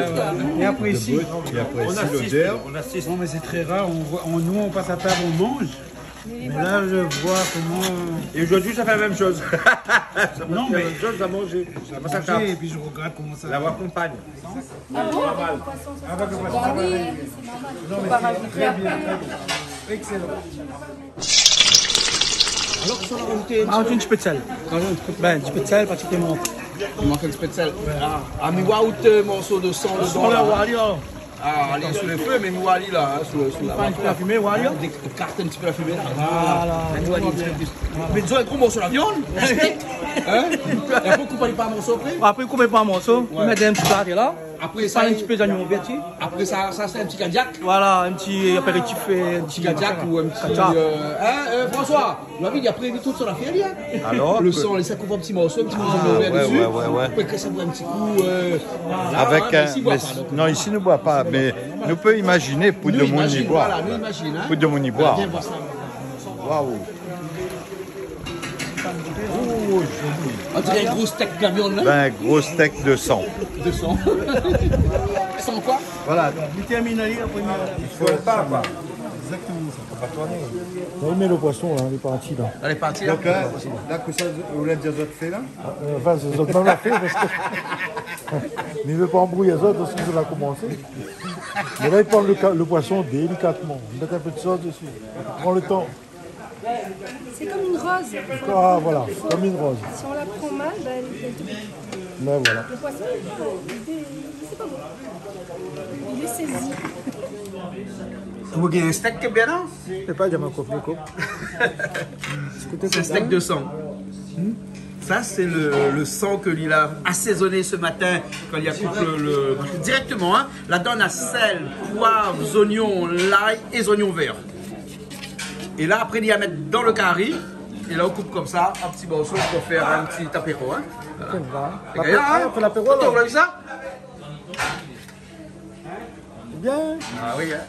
Et après, ici, debout, et après, on ici, assiste, l'odeur. On assiste. Non, mais c'est très rare, on voit, on, nous, on passe à table, on mange. Mais là, je vois comment... Et aujourd'hui, ça fait la même chose. Non, mais la même chose, ça mange. Ça mange à table. Et puis, je regarde comment ça... La voix compagne. Ah bon ? Avec le poisson, ça va aller. Bah oui, c'est normal. Non, mais c'est très bien, très bien. Excellent. Alor, sa ou la rajouté in ti pé d'sèl. Bin, in ti pé d'sèl, pa ti pé. I mank in ti pé d'sèl. A, mi oi out morso de san dedan la. Alé, alé. A, alé, sou le fé, mé nou alé la, sou, sou la. Pa in ti pé la fimé, ou alé. Dékart in ti pé la fimé la. Voilà. Mé nou alé in ti pé plis. Mé dizon, in gro morso la viann. In ? É apré, koup ali par morso apré. Apré, koup par morso. Mèt in ti pé la. Apré sa, in ti pé zoignon vèr. Apré sa, sa sé in ti kadiak. Voilà, in ti apéritif, in ti kadiak ou in ti, in, François, la vi, li la prévi tout son afèr, li, in. Alor, le san, sa koup an ti morso, in ti morso de vèr dési. Apré, sa i boi in ti kou, avèk, mé isi, nou boi pa, donk. Non, isi, nou boi pa, mé nou pé imaziné pou demoun i boi. Pou demoun i boi. Vien voir sa. Waouh. O, zoli. On diré in gro stèk la viann, in ? Bin, gro stèk de san. De san. San koi ? Voilà. Li tèrmine ali, apré, li fo pa, koi. Égzaktoman sa. Fo pa tourné. Ou mèt le poison la, li lé parti la. Donk la, la, kosa ou la di azot fé la ? Anfin, sé zot mèm la fé, parske mi vé pa anbrouy azot, parske zot la komansé. Mé la, li pran le ka-, le poison délikatman. Li mèt in pé de sos dési. Pran le tan. C'est comme une rose. Ah, voilà, comme une rose. Si on la prend mal, ben, elle, elle te pique. Ben voilà. Le poisson, il est pas, il est, il est pas bon. Il est saisi. Ou gingn in stèk ké bien, non ? Sé pa de ma kopi, koi. Sé in stèk de san. Sa, sé le, le san ke li la asézoné se matin, kan li la koup le, le, dirèkteman, in. Ladan, na sèl, poiv, zoignon, lay é zoignon vèr. É la, apré, li la mèt dan le kari. É la, ou koup konmsa, an ti morso, pou fé in ti apéro, in. Voilà. Sé bon, in. Sé gayar, in. Apéro, apéro, la. Ou la vi sa ? Bien. A oui, in.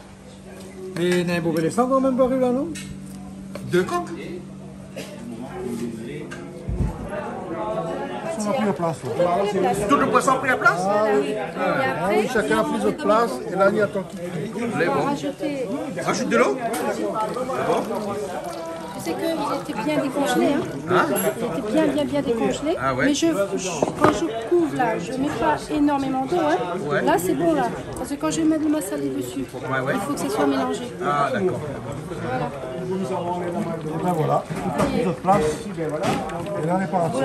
Mé néna in bobé de san kan mèm par la, non ? De kok ? Sa la pri la plas, la. Tout le poison la pri la plas ? A oui. A oui, shakinn la pri son plas, é la, li atann. Lé bon. Rajout de lo ? Sé bon. Tu sais qu'il était bien décongelé, hein ? Hein ? Il était bien, bien, bien décongelé. Ah ouais. Mais je, je, quand je couve là, je mets pas énormément d'eau, hein. Ouais. Là, c'est bon, là. Parce que quand je vais mettre le massalé dessus, ouais, ouais, il faut que ce soit mélangé. Ah, d'accord. Voilà. Ben voilà. Tout est pris en place. Et là, on est parti.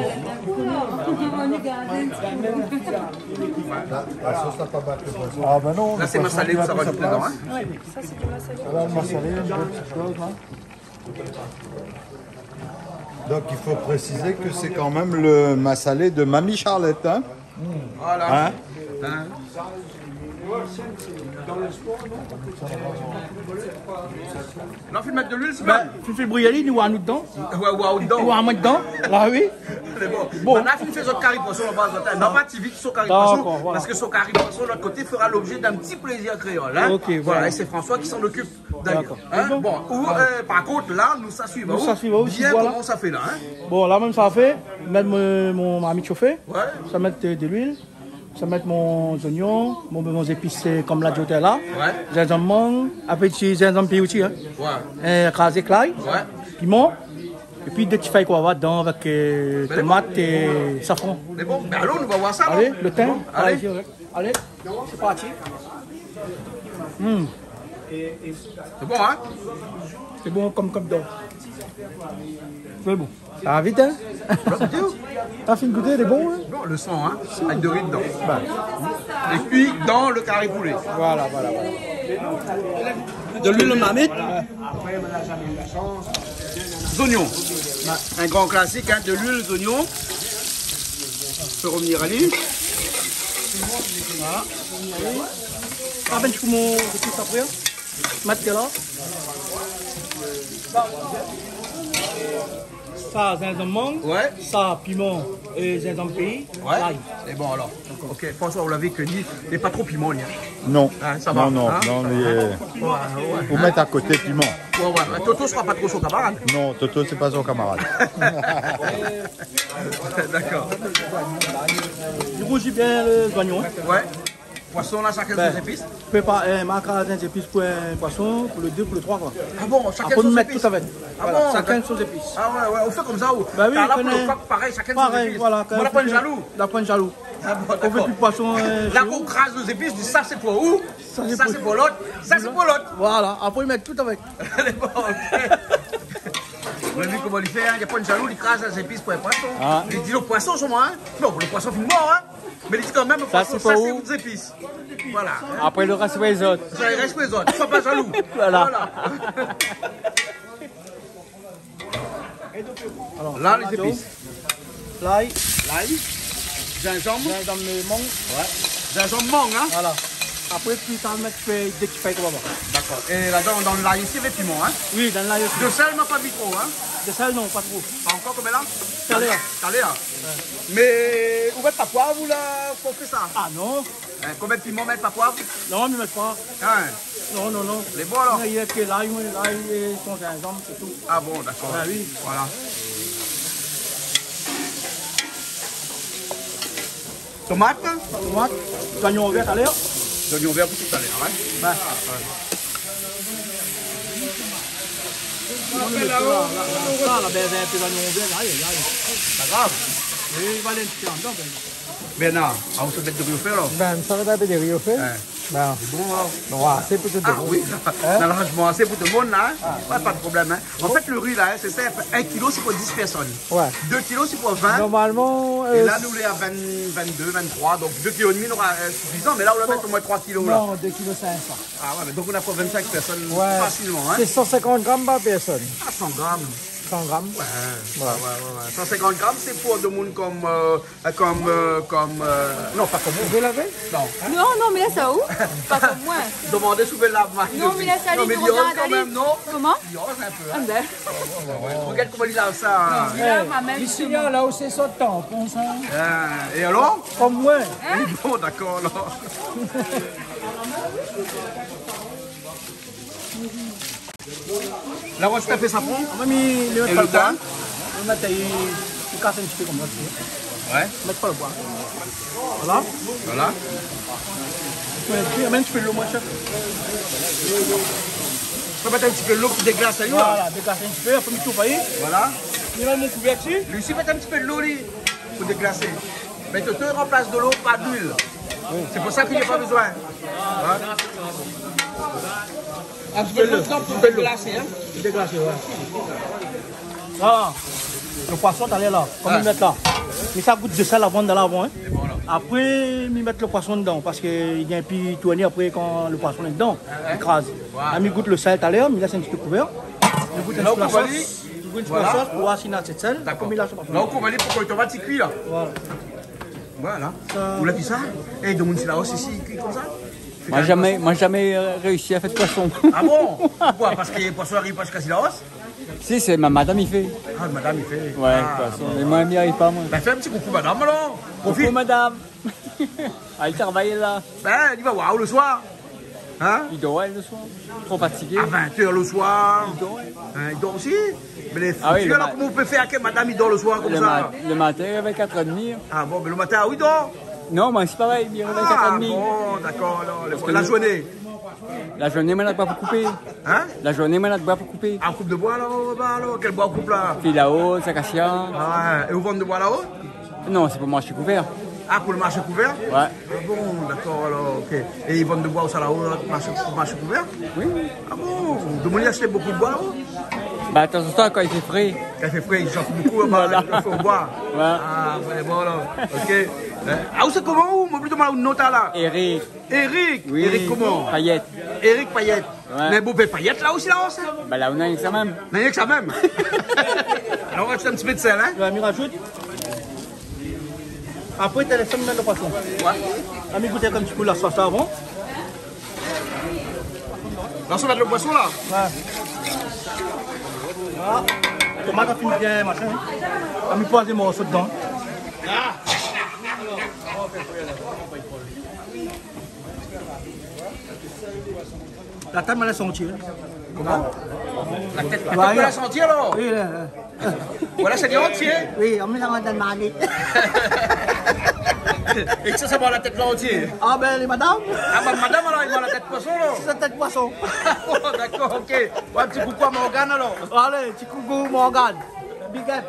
Là, la sauce n'a pas battu le poisson. Ah ben non, le poisson, il a pris sa place. Là, c'est massalé, ça va rajouter dedans, hein ? Oui, ça, c'est du massalé. Voilà, le massalé, une bonne petite chose, hein. Donc, il faut préciser que c'est quand même le massalé de Mamie Charlette, hein ? Voilà. Hein ? Hein ? Non, fine mèt de luil, sé bon. Ben, fine fé bouyi ali, nou oir anou dedan. Ouais, ouais, anou dedan. Nou oir amoin dedan. La, oui. Sé bon. Bon. Banna la fine fé son kari poison laba, zot, hein. Non, pa ti vit son kari poison, dakor, voilà, parske son kari poison, lot koté, fera l'objet d'un petit plaisir créole, hein. Ok, voilà. Voilà, et c'est François qui s'en occupe. D'ailleurs, hein, bon, ou, euh, par kont, la, nou sa suiv aou, bien koman sa fé la, hein. Bon, la mèm sa fé, mèt mon, mon marmit shofé. Ouais. Sa mèt, euh, de luil, sa mèt mon zoignon, mon, mon zépis, euh, konm la di otèr la. Ouais. Zinzanm mang, apré ti zinzanm péi osi, hein. Ouais. Euh, krazé èk lay, ouais, piman, épi dé ti fèy koi va dedan avèk, euh, tomat é safran. Mé bon, ben alon, nou va oir sa, alé, alon. Le tin, bon, alé. Alé, sé parti. Hmm. Sé bon, hein ? Sé bon konm, konm dan. Sé bon. Sa va vit, hein ? Sa fine gouté, lé bon, hein ? Bon, le san, hein ? Avèk de ri dedan. Bah. Épi, dan le kari poulé. Voilà, voilà, voilà. De luil marmit. Zoignon. In gran klasik, hein, de luil, zoignon. Fé rovnir ali. Voilà. Ah ben, tu fous mon zépis apré, hein ? Mèt la. Sa, zinzanm mang. Ouais. Sa, piman é zinzanm péi. Ouais. Lay. Lé bon, alor. Ok, François, ou la vi ke li lé pa tro piman, li, hein ? Non. Hein, sa va, non, non, hein ? Non, li lé, ouais, ouais, ou mèt a koté piman. Ouais, ouais, mé Toto sera pa tro son kamarad. Non, Toto, sé pa son kamarad. Dakor. Li rouzi bien le zoignon, hein. Ouais. Poison la, shakinn son zépis. Ben, prépar, euh, ma kraz in zépis pou in poison, pou le dé, pou le troi, koi. Ah bon, shakinn son zépis. Apré nou mèt tout avèk. Ah bon, shakinn son zépis. Ah ouais, ouais, ou fé konmsa, ou. Ben oui, la, pou le kok, parèy, shakinn son zépis. Parèy, voilà. Moin la pa jalou. La pa jalou. Ah bon, dakor. Kan ou fé poison, euh, la, shé ou, kan ou kraz le zépis, ou di, sa sé pou ou, sa sé pou lot, sa sé pou lot. Voilà, apré nou mèt tout avèk. Lé bon, ok. Ou la vi koman li fé, hein, li lé pa jalou, li kraz lé zépis pou in poison. Ah. Li di lo poison solman, hein. Non, lo poison fine mor, hein. Mé li di kan mèm lo poison, sa sé pou zépis. Voilà, hein. Apré lo rès, sé pou lézot. Sa i rès pou lézot. Soi pa jalou. Voilà. Voilà. Alor, la, lé zépis. Lay. Lay. Zinzanm. Zinzanm, euh, mang. Ouais. Zinzanm, mang, hein. Voilà. Apré, pi sa, mèt fèy, dé ti fèy konmsa. Dakor. É la, dan, dan lay osi, avèk piman, hein. Oui, dan lay osi. Dosèl, mé pa mi tro, hein. Dosèl, non, pa tro. Pa ankor, konbien la ? Talèr. Talèr. Ouais. Mé ou mèt pa poiv, ou la, kan ou fé sa ? Ah non. Hein, konbien piman, mèt pa poiv ? Non, mi mèt pa. Hein ? Non, non, non. Lé bon, alor ? Non, néna ke lay, oui, lay é son zinzanm, sé tou. Ah bon, dakor. Ah oui. Voilà. Tomat ? Tomat. Zoignon vèr talèr. Zoignon vèr pou talèr, hein ? Ouais. Ouais. Non, mé sa, la, la, la, sa, la, bin, bin, in pé zoignon vèr, ay, ay, ay. Pa grav. É li va alé in ti pé andan, bin. Bernard, ah, ou sa mèt dori o fé, alor ? Bin, sa va mèt dori o fé. Ouais. Bin. Lé bon, alor ? Non, asé pou tout lo moun. Ah oui. Hein ? Néna larzman asé pou tout lo moun, la, hein ? Ah. Ouais, pa de problèm, hein. An fèt, lo ri, la, hein, sé sinp. In kilo, sé pou dis pèrsone. Ouais. Dé kilo, sé pou vin. Normalman, é, euh, la, nou lé a vin, vin-dé, vin-troi, donk dé kilo é dmi nora, euh, sifizan, mé la, ou la mèt omoin troi kilo, la. Non, dé kilo sink san. Ah ouais, mé donk ou na pou vin-sink pèrsone fasilman, hein. Ouais. Sé san sinkant gram par pèrsone. Ah, san gram. San gram. Ouais. Ouais. Ah ouais, ouais, ouais. San sinkant gram, sé pou demoun konm, euh, konm, euh, konm, euh, non, pa konm ou. Ou vé lavé ? Non. Non, non, mé la, sa ou ? Pa konm moin. Domann si ou vé lav, Marie. Non, mé la, sa, non, mé li roz kan mèm, non ? Koman ? Li roz in pé, hein. Ah bin. Ouais, ouais, ouais. Rogard koman li lav sa, hein. Non, mé la, ma min, isi, la, la ou sé sot tan, konmsa. Ah, é alor ? Konm moin. Hein ? Bon, dakor, alor. La, ou sa fé safran ? Ah, moin, mi, mi mèt pa lo boi. É lo tin ? Mi mèt, mi, mi kas in ti pé konmsa, tu vois. Ouais. Mi mèt pa lo boi. Voilà. Voilà. Mi mèt in ti pé dolo, mon shèf. Mi mèt in ti pé dolo pou déglas, hein. Voilà, déglas in ti pé, apré mi touv ali. Voilà. Mi mèt mon kouvèrk dsi. Li osi mèt in ti pé dolo, li, pou déglasé. Mé Toto i ranplas dolo par luil. Oui. Sé pou sa ke li na pa bezoin. Hein ? Ah, sé pou sa pou déglasé, hein ? Déglasé, ouais. La, lo poison, talèr la, konm mi mèt la. Mi sa gout dosèl avan, dan lavan, hein. Apré, mi mèt lo poison dedan, parske li vien pi tourné apré kan lo poison lé dedan. Li kraz. La, mi gout lo sèl talèr, mi lès in ti pé kouvèr. Mi gout in ti pé la sos. Voilà. Ou gout in ti pé la sos pou oir si néna asé d'sèl. Dakor. Apré mi lès lo poison. La, ou kouv ali pou ke lo tomat i kui, la. Voilà. Voilà. Sa ou la fé sa ? É, demoun Silaos isi i kui konmsa ? Moin zamé, moin zamé, euh, réisi a fé poison. Ah bon ? Poukoué ? Parske poison i ariv pa ziska Silaos ? Si, sé ma madam i fé. Ah, madam i fé. Ouais, poison. Ah, bon. Mé moin, mi ariv pa, moin. Bin, fé in ti koukou madam, alor. Profit. Koukou madam. Ah, li travay la. Bin, li va oir aou lo soir. Hein ? Li dor, li, lo soir. Tro fatigé. A vin èr lo soir. Li dor. Hein, li dor osi ? Mé lé fouti, alor, koman ou pé fé ke madam i dor lo soir konmsa ? Lo ma-, lo matin, avèk katr èr é dmi. Ah bon, mé lo matin, ah oui, i dor ? Non, moin sé parèy, mi révèy katr èr é dmi. Ah bon, dakor, alor, parske la zourné ? La zourné, moin na d'boi pou koupé. Hein ? La zourné, moin na d'boi pou koupé. Ah, ou koup lo boi, alor, ba, alor, kèl boi ou koup la ? Filaos, akasia. Ah ouais, é ou vann lo boi la-o ? Non, sé pou marshé kouvèr. Ah, pou lo marshé kouvèr ? Ouais. Ah bon, dakor, alor, ok. É i vann lo boi ousa la-o, la, marshé, marshé kouvèr ? Oui, oui. Ah bon, demoun i ashèt bonpé lo boi la-o ? Ba, tanzantan, kan i fé fré. Kan i fé fré, i shant bonpé, ba, voilà, i fé lo boi. Ouais. Ah, bon, bon, alor, ok. Euh, ah, ou sé koman, ou ? Moin oubli demann aou lo non, la. Eric. Eric. Oui. Eric koman ? Payet. Eric Payet. Ouais. Mé bon, bin, Payet la osi la, sa. Ba, la, ou na rienk sa mèm. Na rienk sa mèm. Alor, ou razout in ti pé d'sèl, hein ? Ouais, mi razout. Apré, té lès sa, mi mèt lo poison. Ouais. Ah, mi gout in ti kou la sos avan. La, ou sa mèt lo poison, la ? Ouais. Voilà. Tomat la fine bien, machin. Ah, mi poz dé morso dedan. La tèt, moin la santi, hein. Koman ? La tèt, la tèt, moin la santi, alor ? Oui, la, la. Voilà, sé antié ? Oui, on met la main dans le marmite. É kisa sa manz la tèt la antié ? Ah, bin, lé madam. Ah, bin, madam, alor, i manz la tèt poison, la. Sé la tèt poison. Ah bon, dakor, ok. Ouais, in ti koukou a Morgane, alor. Alé, ti koukou, Morgane. Big up.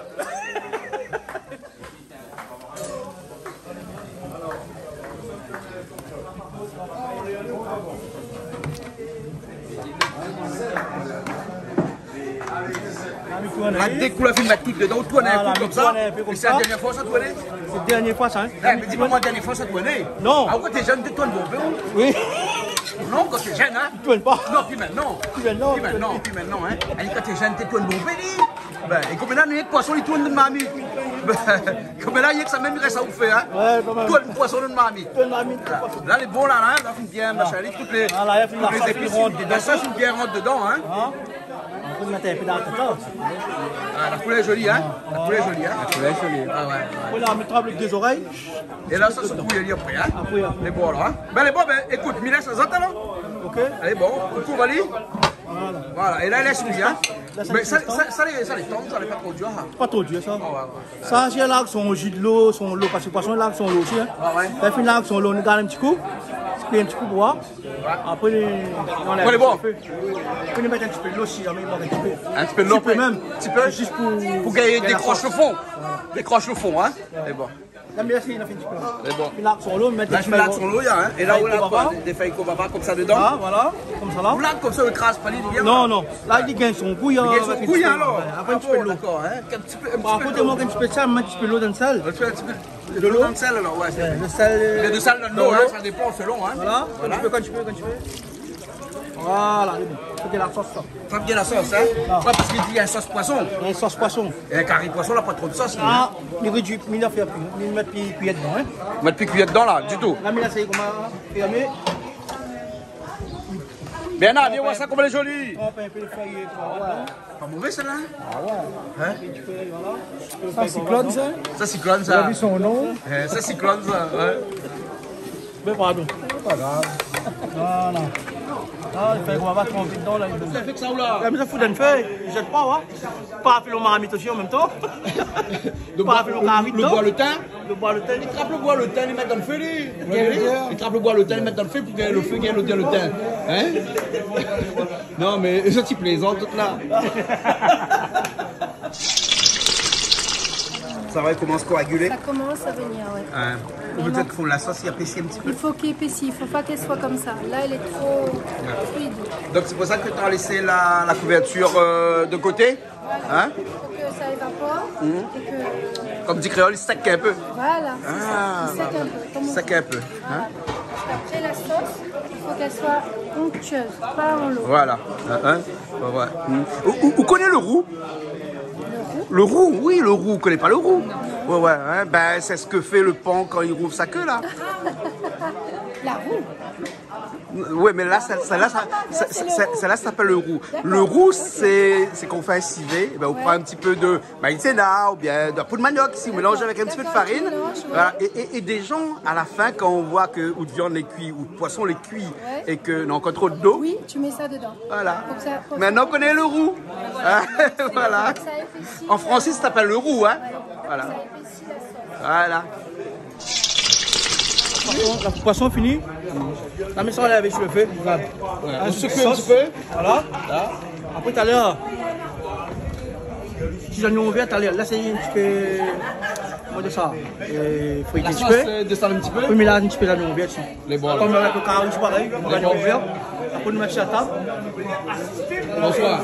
La, dé kou la fine mèt tout dedan, ou tourn in pé konmsa. Voilà, mi tourn in pé konmsa. É sé la dernièr foi sa tourné ? Sé dernièr foi sa, hein. É, mé di pa moin, dernièr foi sa tourné ? Non. Ah, ou té jèn, té tourn bonpé, ou ? Oui. Non, kan té jèn, hein ? Tourn pa. Non, pi mintnan. Pi mintnan. Pi mintnan, pi mintnan, hein. Èl, kan té jèn, té tourn bonpé, li. Bin, é konm la, nou, poison, li tourn dann marmit. Bin, konm la, rienk sa mèm, i rès sa ou fé, hein. Ouais, kan mèm. Tourn poison dann marmit. Tourn marmit, tourn poison. La, lé bon, la, la, la, fine bien, machin, li, tout lé, tout lé zépis, la sos fine bien rant dedan, hein. Hein ? Ou pé mèt in pé dan la tata. Ah, la koulèr lé zoli, hein. La koulèr lé zoli, hein. La koulèr lé zoli. Ah ouais, ouais. Voilà, mi trap lé dé zorèy. É la, sa, sé pou yé apré, hein. Apré, apré. Lé bon, la, hein. Bin, lé bon, bin, ékout, mi lès azot, alor. Ok. Alé, bon, ou kouv ali. Voilà. Voilà, é la, lès kui, hein. Mé sa, sa, sa lé, sa lé tann, sa lé pa tro dir, hein. Pa tro dir, sa. Ah ouais, ouais. Sa, si la, son ji dolo, son dolo, parske poison la son dolo osi, hein. Ah ouais. Kan fine la son dolo, nou gard in ti kou. Kui in ti kou pou voir. Ouais. Apré, nou anlèv lo fé. Apré, nou mèt in ti pé dolo si zamé i mank in ti pé. In ti pé dolo apré. Ti pé mèm. Ti pé. Zis pou, pou gingn dékrosh lo fon. Voilà. Dékrosh lo fon, hein. Lé bon. La, mé la, sé, la fine ti pé. Lé bon. Fine la son dolo, mèt in ti pé dolo. La fine la son dolo, hein. É la, ou la fèy kovava. Dé fèy kovava konmsa dedan. Ah, voilà. Konmsa la. Ou la konmsa, ou kraz pa li, li vien. Non, non. La, li gingn son gou, li gingn son gou, alor. Ouais, apré, in ti pé dolo. Ah bon, dakor, hein. In ti pé, in ti pé dolo. Par kont, i mank in ti pé d'sèl, mèt in ti pé dolo dann sèl. Ou fé in ti pé dolo dann sèl, alor, ouais, sé vré. Ouais, lo sèl, euh, mé lo sèl dann dolo, hein, sa dépan, selon, hein. Voilà. Voilà. In ti pé, in ti pé, in ti pé. Voilà, lé bon. Fo gingn la sos, sa. Fo gingn la sos, hein. Ah. Ouais, parske li di, na sos poison. Na sos poison. É kari poison, la pa tro d'sos, li, hein. Ah, mi rédui, mi la fé pi, mi mèt pi, pi dedan, hein. Mèt pi kui dedan, la, ditou. La, mi la sèy konmsa, fèrmé. Bernard, vien voir sa, koman lé zoli. Trap in pé lo fèy, koi. Ouais. Pa mové, sèl-la, hein ? Ah ouais. Hein ? Sa, siklone, sa ? Sa, siklone, sa. Ou la vi son non ? Eh, sa, siklone, sa, ouais. Mé pardon. Pa grav. Voilà. Ah, i fé koi, va tronp dedan, la, li done. Sa fé ke sa, ou la ? Ah, mé sa fout dann fé, i zèt pa, wa. Pa fé lo marmit osi an mèm tan. Pa fé lo marmit, non ? Lo boi lo tin. Lo boi lo tin. Li trap lo boi lo tin, li mèt dann fé, li. Ouais, bien. Li trap lo boi lo tin, li mèt dann fé pou ke lo fé gingn lo tin, lo tin. Hein ? Non, mé sa, ti plézant, tout la. Sa va, i komans koagilé. Ça commence à venir, ouais. Hein. Ou pétèt fo la sos i épési in ti pé. Il faut qu'il épaisse, il faut pas qu'elle soit comme ça. Là, elle est trop fluide. Donc, c'est pour ça que t'as laissé la, la couverture, euh, de côté. Voilà. Hein ? Pour que ça évapore et que... Comme dit créole, il sèk un peu. Voilà, c'est ça. Ah, il sèk un peu, comme on dit. Sèk un peu, hein ? Voilà. Parce qu'après, la sauce, il faut qu'elle soit onctueuse, pas en lot. Voilà. Hein, hein ? Ouais, ouais. Hmm. Ou, ou, ou koné lo rou ? Lo rou ? Lo rou, oui, lo rou. Ou koné pa lo rou ? Non. Ouais, ouais, hein. Ben, c'est ce que fait le pan quand il roule sa queue, là. La roue. Ouais, mé la, sa, sa, la, sa, sa, sa, sa, sa, sa i apèl lo rou. D'accord. Lo rou, sé, sé kan ou fé in sivé, ében, ou pran in ti pé de maïzena oubien de poud maniok, isi, ou mélanz avèk in ti pé de farine. D'accord, tu mélanges, ouais. Voilà. É, é, é dé zan, a la fin, kan ou voi ke out viann lé kui, out poison lé kui, ouais, é ke néna ankor tro dolo. Oui, tu mets ça dedans. Voilà. Pour que ça, pour que ça... Mintnan, ou koné lo rou. Voilà. Voilà. Pour que ça épaissit, euh... An fransé, sa i apèl lo rou, hein. Ouais. Voilà. Pour que ça épaissit la sauce. Voilà. Poison, la, poison fini. La, mé sa, ou lèv su lo fé, rogard. Ouais, on secoue un petit peu. Voilà. Là. Apré, talèr, ti zoignon vèr, talèr, la, sé in ti pé, koman dir sa, euh, frit in ti pé. La sauce, euh, descend un petit peu. Oui, mé la, in ti pé zoignon vèr, si. Lé bon, la. Kom avèk lo kari, sé parèy, zoignon vèr. Apré, nou mèt sa a tab. Bonsoir.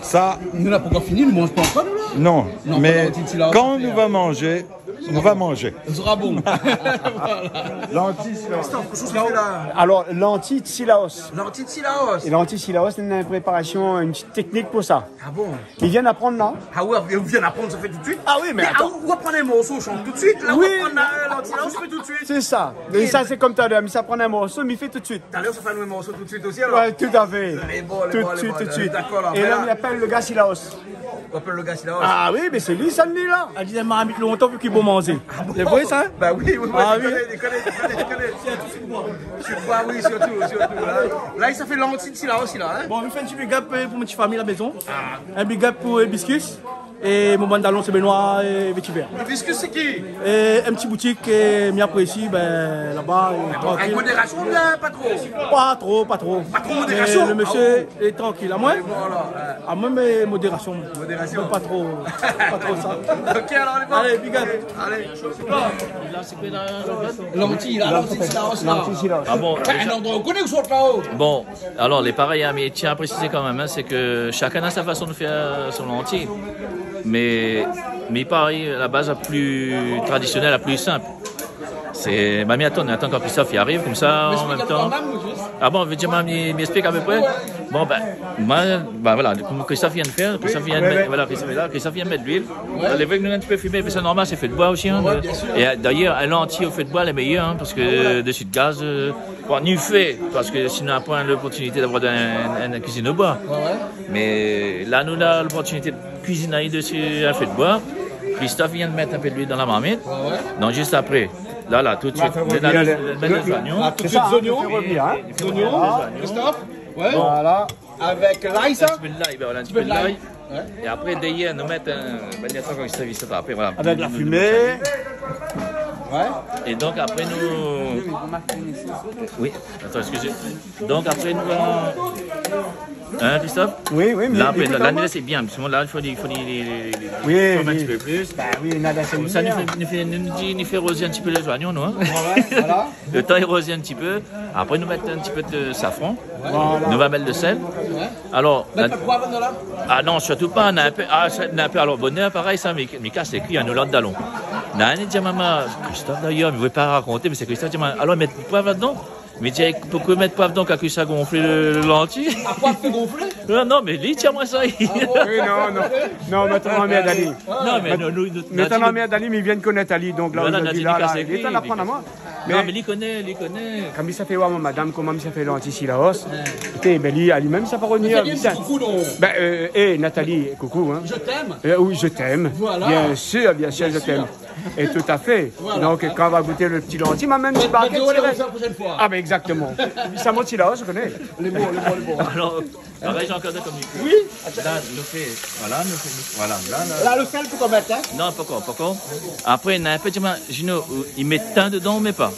Sa, nou la pankor fini, nou manz pa ankor, nou, la. Non, mé kan nou va manzé, nou va manzé. Sera bon. Voilà. Lanti silaos. Alor, lanti silaos. Lanti silaos. É lanti silaos, nou néna in préparasion, in ti téknik pou sa. Ah bon ? Li vien aprann, la. Ah ouais, li vien aprann, sa fé tout de suite. Ah oui, mé atann. Ah, ou, ou va pran in morso, ou shanj tout de suite. La, ou va pran la, euh, lanti silaos, ou fé tout de suite. Sé sa. É sa, sé kom talèr, mi sa pran in morso, mi fé tout de suite. Talèr, sa fé in morso tout de suite osi, alor ? Ouais, tout à fait. Lé bon, lé bon, lé bon. Tout de suite, tout de suite. Dakor, la. É la, mi apèl lo gars silaos. Ou apèl lo gars silaos. Ah oui, mé sé li, sa, li, la. Li di, marmit lontan pou ki pou manzé. Ah bon ? Sé vré, sa, hein ? Bah oui, oui, oui, ah oui. Li koné, li koné, li koné, li koné. Sirtou, sirtou, oui, sirtou, sirtou, la. La, sa fé lanti silaos, la, hein ? Bon, mi fé in ti big up, euh, pou mon ti fami la maison. Ah. In big up pou, euh, Hibiscus. É mon bann dalon, sé Benoît é Vétiver. Puisque c'est qui ? É in ti boutik, é mi aprési, bin, laba, é trankil. Avec modération ou bien pas trop ? Pa tro, pa tro. Pas trop modération ? Mé le mésyé lé trankil. Amoin ? Voilà, ouais. Amoin, mé modérasion. Modérasion. Pa tro, pa tro sa. Ok, alors, on y va. Alé, big up. Alé. Lanti, la, lanti, sé la, sé la. Lanti, sé la. Ah bon, in landroi ou koné ou sort la-o ? Bon, alor, lé parèy, in, mé mi tien a présizé kan mèm, in, sé ke shakinn na sa fason de fèr son lanti. Mé, mé parèy, la baz la pli tradisyonèl, la pli sinp. Sé, bin, mi atann, atann kan Christophe i ariv, konmsa, an mèm tan. Mé explik in pé, zis. Ah bon, vé dir, mi, mi explik a pé pré. Ouais. Bon, bin, moin, bin, voilà, konm Christophe i vien de fèr, Christophe i vien de mèt, voilà, Christophe lé la, Christophe i vien de mèt luil. Ouais. Lé vré ke nou lé in ti pé fimé, mé sé normal, sé fé de boi osi, in. Ouais, bien sûr. É, euh, dayèr, in lanti o fé de boi lé méyèr, in, parske, euh, dési de gaz, euh, bon, nou fé, parske sinon, na poin loportinité d'avoir in, in, in kuizine o boi. Ouais, ouais. Mé la, nou na loportinité de kuizine ali dési in fé de boi. Christophe i vien de mèt in pé de luil dan la marmit. Ouais, ouais. Donk, zis apré, la, la, tout de suit, nou mèt lé zoignon. La, tout de suit, sé sa, zognon. Fé revenir, in. Zognon, Christophe. Ouais. Voilà. Avèk lay, sa ? In ti pé de lay, bin voilà, in ti pé de lay. Ouais. É apré, dèryèr, nou mèt in, bin, atann, kan i sèrv sa, apré, voilà. Avèk la fimé. Ouais. É donk, apré, nou, oui, atann, eskizé. Donk, apré, nou va, in, Christophe ? Oui, oui, mé la, apré, la, la, sé bien, parske la, i fo, i fo, i fo in ti pé plis. Bin oui, na la. Konmsa, nou fé, nou fé, nou di, nou fé rozé in ti pé lé zoignon, nou, in. Ouais, ouais, voilà. Le tan i rozi in ti pé. Apré, nou mèt in ti pé de safran. Voilà. Nou va mèt le sèl. Ouais. Alor, mèt la, pa de poiv dan la ? Ah non, sirtou pa. Na in pé, ah, sa, na in pé, alor, bonèr, parèy, sa, mi, mi kas lé kui, in, nou, lot dalon. Na inn i di, maman, Christophe, dayèr, mi vé pa rakonté, mé sé Christophe i di, alor, mèt poiv ladan. Mi di, poukosa mèt poiv ladan, kan sa i gonfl le, le lanti ? Ah, poiv i fé gonflé ? Non, non, mé li i di amoin sa. Ah bon ? Oui, non, non. Non, mé atann, mé Dani. Non, mé nou, nou, nou, mé atann, mé Dani, mé i vien de konèt ali, donk la, voilà, ojourdui, la, la, li lé an trinn aprann amoin. Non, mé li koné, li koné. Kan mi sa fé oir mon madam koman mi sa fé lanti silaos. Ouais. Té, bin, li, ali mèm, sa pa revnir. Nathalie, in ti koukou, non ? Bin, euh, eh, Nathalie, koukou, in. Je t'aime. Euh, oui, je t'aime. Voilà. Bien sûr, bien sûr, je t'aime. Bien sûr. Et tout à fait. Voilà. Donk, kan va gout le ti lanti, ma mèm, mèt, mèt barkèt, la prochaine fois. Ah, bin, exactement. Sa, mon ti la, mi koné. Lé bon, lé bon, lé bon. Alor, parèy, Jean-Claude, konm i fo. Oui. La, nou fé, voilà, nou fé, voilà, la, la. La, le sèl, poukosa mèt, in ? Non, pankor, pankor. Apré, na in pé, di amoin, Gino, i mèt tin dedan, ou mèt pa ?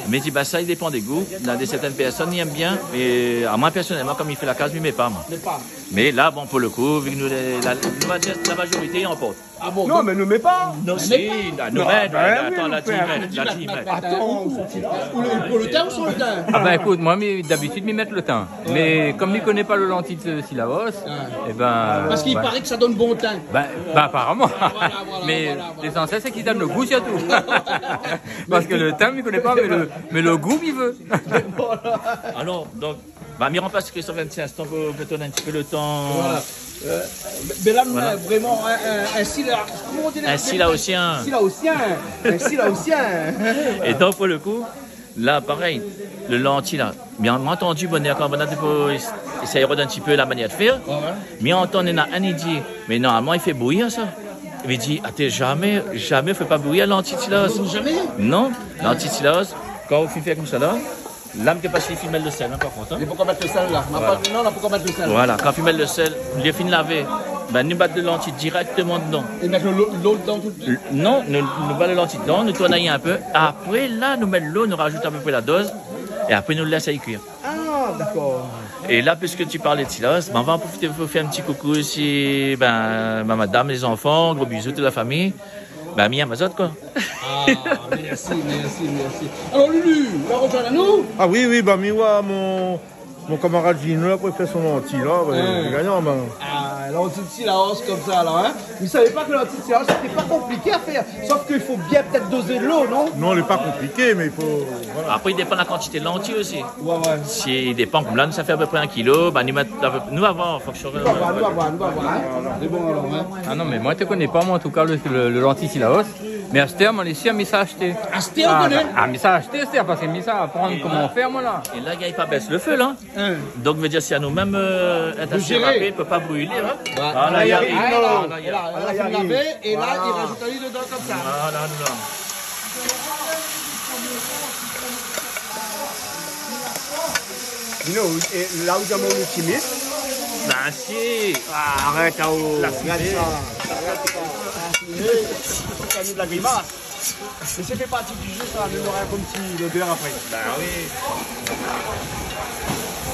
Mi di, ba, sa i dépan dé gou. Na de sèrtin pèrsone i èm bien, mé amoin, pèrsonèlman, konm i fé la kaz, mi mèt pa, moin. Mèt pa. Mé la, bon, pou le kou, vi ke nou, la, la, nou va dir, la majorité i anport. Ah bon ? Non, mé nou mèt pa. Non, si, la, nou mèt, la, atann, la di mèt, la di mèt. Atann, ou, ou le, pou le tin ou san le tin ? Ah bin, ékout, moin, mi, dabitid, mi mèt le tin. Ouais. Mé konm mi koné pa le lanti de silaos, ah, é bin, parske i paré ke sa i donn bon tin. Bin, bin, aparaman. Voilà, voilà, voilà. Mé lésansèl, sé k'i donn le gou, sirtou. Parske le tin, mi koné pa, mé le, mé le gou, mi vé. Voilà. Alor, donk, ba, mi ranplas Christophe in ti instan pou, pou donn in ti pé le tan. Voilà. Euh, mé la, nou, voilà, vréman in, in, in sila, koman i di, in silaosien. Silaosien. In silaosien. É donk, pou le kou, la, parèy, le lanti, la, mi la antandi, bonèr, kan banna té pou éséy rod in ti pé la manièr de fèr. Ouais, ouais. Mi antann, néna inn i di, mé normalman, i fé bouyir sa. Mi di, atann, zamé, zamé, fo pa bouyir lanti silaos. Non, zamé ? Non, lanti silaos, kan ou fine fé konmsa la, la, mi koné pa si i fine mèt le sèl, in, par kont, in. Mé poukosa mèt le sèl la ? Voilà. Non, non, poukosa mèt le sèl ? Voilà, kan i fine mèt le sèl, li fine lavé, bin, nou bat le lanti dirèkteman dedan. É mèt le, lo, lo dedan tout de suit ? L-, non, nou, nou bat le lanti dedan, nou tourn ali in pé. Apré, la, nou mèt lo, nou razout a pé pré la doz, é apré, nou lès ali kuir. Ah, dakor. É la, puiske ou parl de silaos, bin, nou va profité pou fé in ti koukou osi, bin, ma madam, lé zanfan, gro bizou, tout la famiy. Bin, mi èm azot, koi. Ah, mèrsi, mèrsi, mèrsi. Alor, Lulu, ou la rozoinn anou ? Ah oui, oui, ba, mi oi mon, mon kamarad Gino la pou fé son lanti la, bin, lé gagnan, bin. Ah, lanti silaos konmsa la, in. Mi savé pa ke lanti silaos, sété pa konpliké a fèr. Sof ke i fo bien pétèt doz lo, non ? Non, lé pa konpliké, mé i fo, voilà. Apré, i dépan la kantité lanti osi. Ouais, ouais. Si, i dépan, konm la, nou sa fé a pé pré in kilo, ba, nou mèt a pé, nou va oir an fonksion. Nou va oir, nou va oir, nou va oir, in. Lé bon, alor, in. Ah non, mé moin, mi koné pa, moin, an tou ka, le, le, le lanti silaos. Mé astèr, moin lé sir, mi sa ashté. Astèr, ou koné ? Ah, ba, ah, mi sa ashté, astèr, parske mi sa aprann koman fèr, moin, la. É la, i gingn pa bès le fé, la. In. Donk, vé dir, si anou mèm, euh, èt asé rapid, i pé pa brilé, in. Ouais. Voilà, i ariv. Voilà, i ariv. Voilà, la fine lavé, é la, i razout ali dedan konmsa. Voilà, nou la. Gino, é la ou di amoin ou lé timid, Bin si. Ah, arèt, aou. La fumée. Gard sa. Gard sa. Sa, sé la grimas. Mé sa i fé parti du jeu, sa, mé nora konm ti lodèr apré. Bin oui.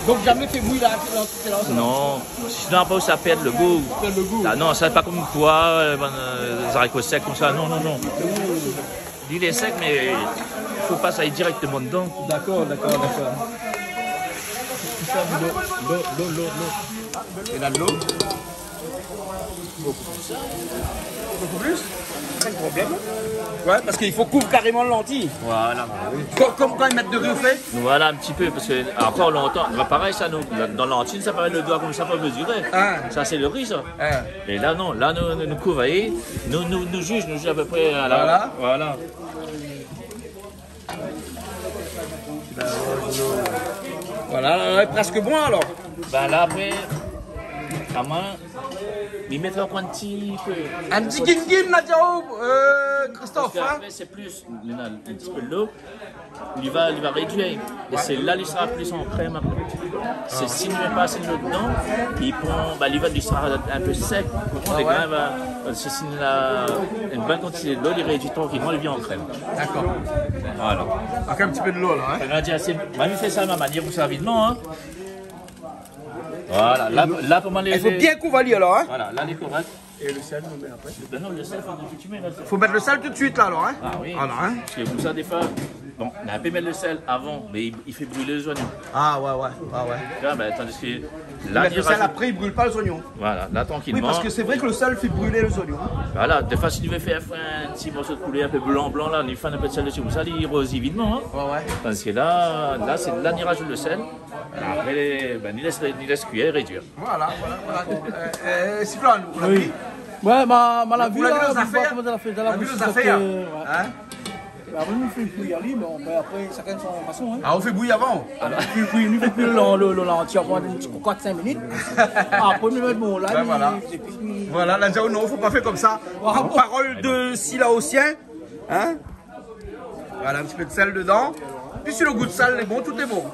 Donk, zamé fé bouyi la, la, la, la. Non, sinon apré sa i pèrd lo gou. Pèrd lo gou. Ah non, sa lé pa konm poi, euh, bann, euh, zariko sèk konmsa. Non, non, non. Li lé sèk, mé i fo pa sa alé dirèkteman dedan. Dakor, dakor, dakor. Sa, lo, lo, lo, lo, lo. É la, lo. Bonpé plis. Bonpé plis. Pa de problèm. Ouais, parske i fo kouv karéman lanti. Voilà. Konm, konm kan i mèt do ri o fé. Voilà, in ti pé, parske ankor lontan, bin, parèy sa, nou, dan lanti, sa parèy lo doi konmsa pou meziré. Ah. Sa sé lo ri, sa. Ah. É la, non, la, nou, nou, nou kouv ali, nou, nou, nou jij, nou jij apépré, ala. Voilà. Voilà. Voilà, la, la, prèsk bon, alor. Bin la, apré, koman, mi mèt ankor in ti pé. In ti gingin, la, Diao, euh, Christophe, parske hein. Apré, sé plis, li na in ti pé dolo. Li va, li va rédui. É sé la, li sra plis an krèm apré. Sé si nou mèt pa asé dolo dedan, li pran, ba, li va, li sra in pé sèk. Pou pran lé grin, ba, sé si nou na in bone kantité dolo, li rédui trankilman, li vien an krèm. Dakor. Voilà. Avèk in ti pé dolo, la, hein. Bin, nou va dir, sé, ba, nou fé sa a ma manièr, konmsa, vitman, hein. Voilà. La, la, pou moin, lé, i fo bien kouv ali, alor, hein. Voilà, la, lé korèk. É lo sèl, nou mèt apré ? Bin non, lo sèl, fo tout suit, mé lo sèl. Fo mèt lo sèl tout suit la, alor, hein ? Ah oui. Voilà, hein ? Parske konmsa, défoi, bon, nou la pa mèt lo sèl avan, mé i, i fé brilé lé zoignon. Ah ouais, ouais, ouais, ouais. Tu vois, bin, tandis ke la, mèt lo sèl apré, i bril pa lé zoignon. Voilà, la, trankilman. Oui, parske sé vré ke lo sèl i fé brilé lé zoignon, hein. Voilà, défoi, si nou vé fé in ti morso de poulé in pé blan, blan, la, nou fé in pé de sèl dési, konmsa, li rozi vitman, hein. Ouais, ouais. Parske la, la, sé la, nou razout lo sèl. Apré, bin, nou lès, nou lès kui, rédui. Voilà, voilà, voilà. Euh, euh, Siflan, ou la vi ? Oui. Ouais, ma, ma la vi la, ou la vi lo zafèr, ou la vi lo zafèr, hein ? Bin, apré, nou fé kui ali, bon, bin, apré, shakinn son fason, hein. Ah, ou fé bouyi avan ? Ah, nou fé kui, nou fé kui lo, lo, lo, lanti, avan, in ti kat, sink minit. Apré, nou mèt, bon, la, bin, voilà. Voilà, la, non, fo pa fé konmsa. Voilà. Parol de si Laosien, hein ? Voilà, in ti pé de sèl dedan. Pi si lo gou de sèl lé bon, tout lé bon.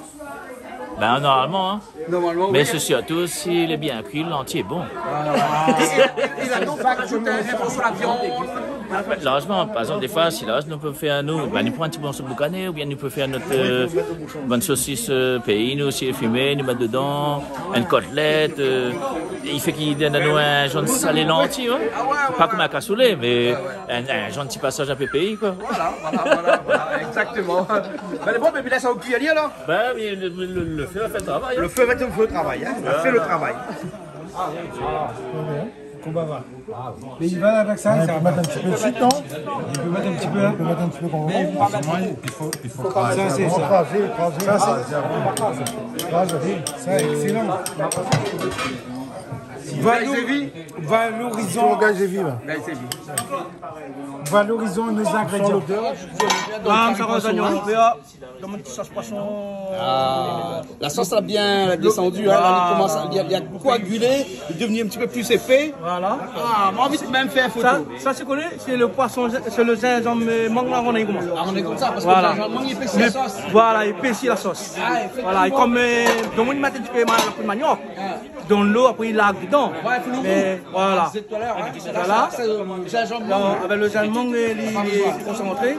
Bin, normalman, hein. Normalman, oui. Mé sé sirtou si lé bien kui, lanti lé bon. Voilà. É, é, é la, donk, ou razout in, in morso la viann. Larjman, par égzanp, défoi, si la, nou pé fé, nou, bin, nou pran in ti morso boukané, oubien nou pé fé nout, euh, bann sosis, euh, péi, nou, si fimé, nou mèt dedan, in kotlèt, euh, i fé ki done anou in zone salé lanti, hein. Pa konm in kasoulé, mé in, in zone ti pasaz in pé péi, koi. Voilà, voilà, voilà, voilà, exactement. Bin, bon, mé la, sa va kui ali, alor ? Bin oui, lo, lo, lo, lo fé va fé lo travay, hein. Lo fé va fé lo travay, hein. Voilà. Fé lo travay. Mé i va avèk sa, ouais, sa i pé mèt in ti pé de suit, non ? I pé mèt in ti pé, hein. I pé mèt in ti pé kan mèm. Mé i fo, i fo, i fo krazé. Sa, sé sa. Krazé, krazé. Sa, sé, krazé. Sa, ékselan. Valou-, valorizon. Gaz é vi, la. Valorizon nout zingrédian. Ah, sa va, zoignon, hein. Donk, in ti sos poison. Ah, la sos la bien désandu, hein. Voilà. La, li komans, li la, li la koagilé, li la devni in ti pé pli épé. Voilà. Ah, moin la anvi mèm fé foto. Sa, sa, sé koi, sé lo poison, sé lo zinzanm, euh, mang la, nou la komans. Ah, nou la komans, parske lo zinzanm mang, li épési la sos. Voilà, li épési la sos. Ah, éfèktivman. Voilà, é konm, euh, donk, nou mèt in ti pé ma-, in pé maniok. Ah. Donn dolo, apré i larg dedan. Ouais, fo nou... Mé, voilà. Zé talèr, hein. Voilà. Sa, sé, euh, zinzanm. Non, avèk lo zinzanm, li, li lé konsantré.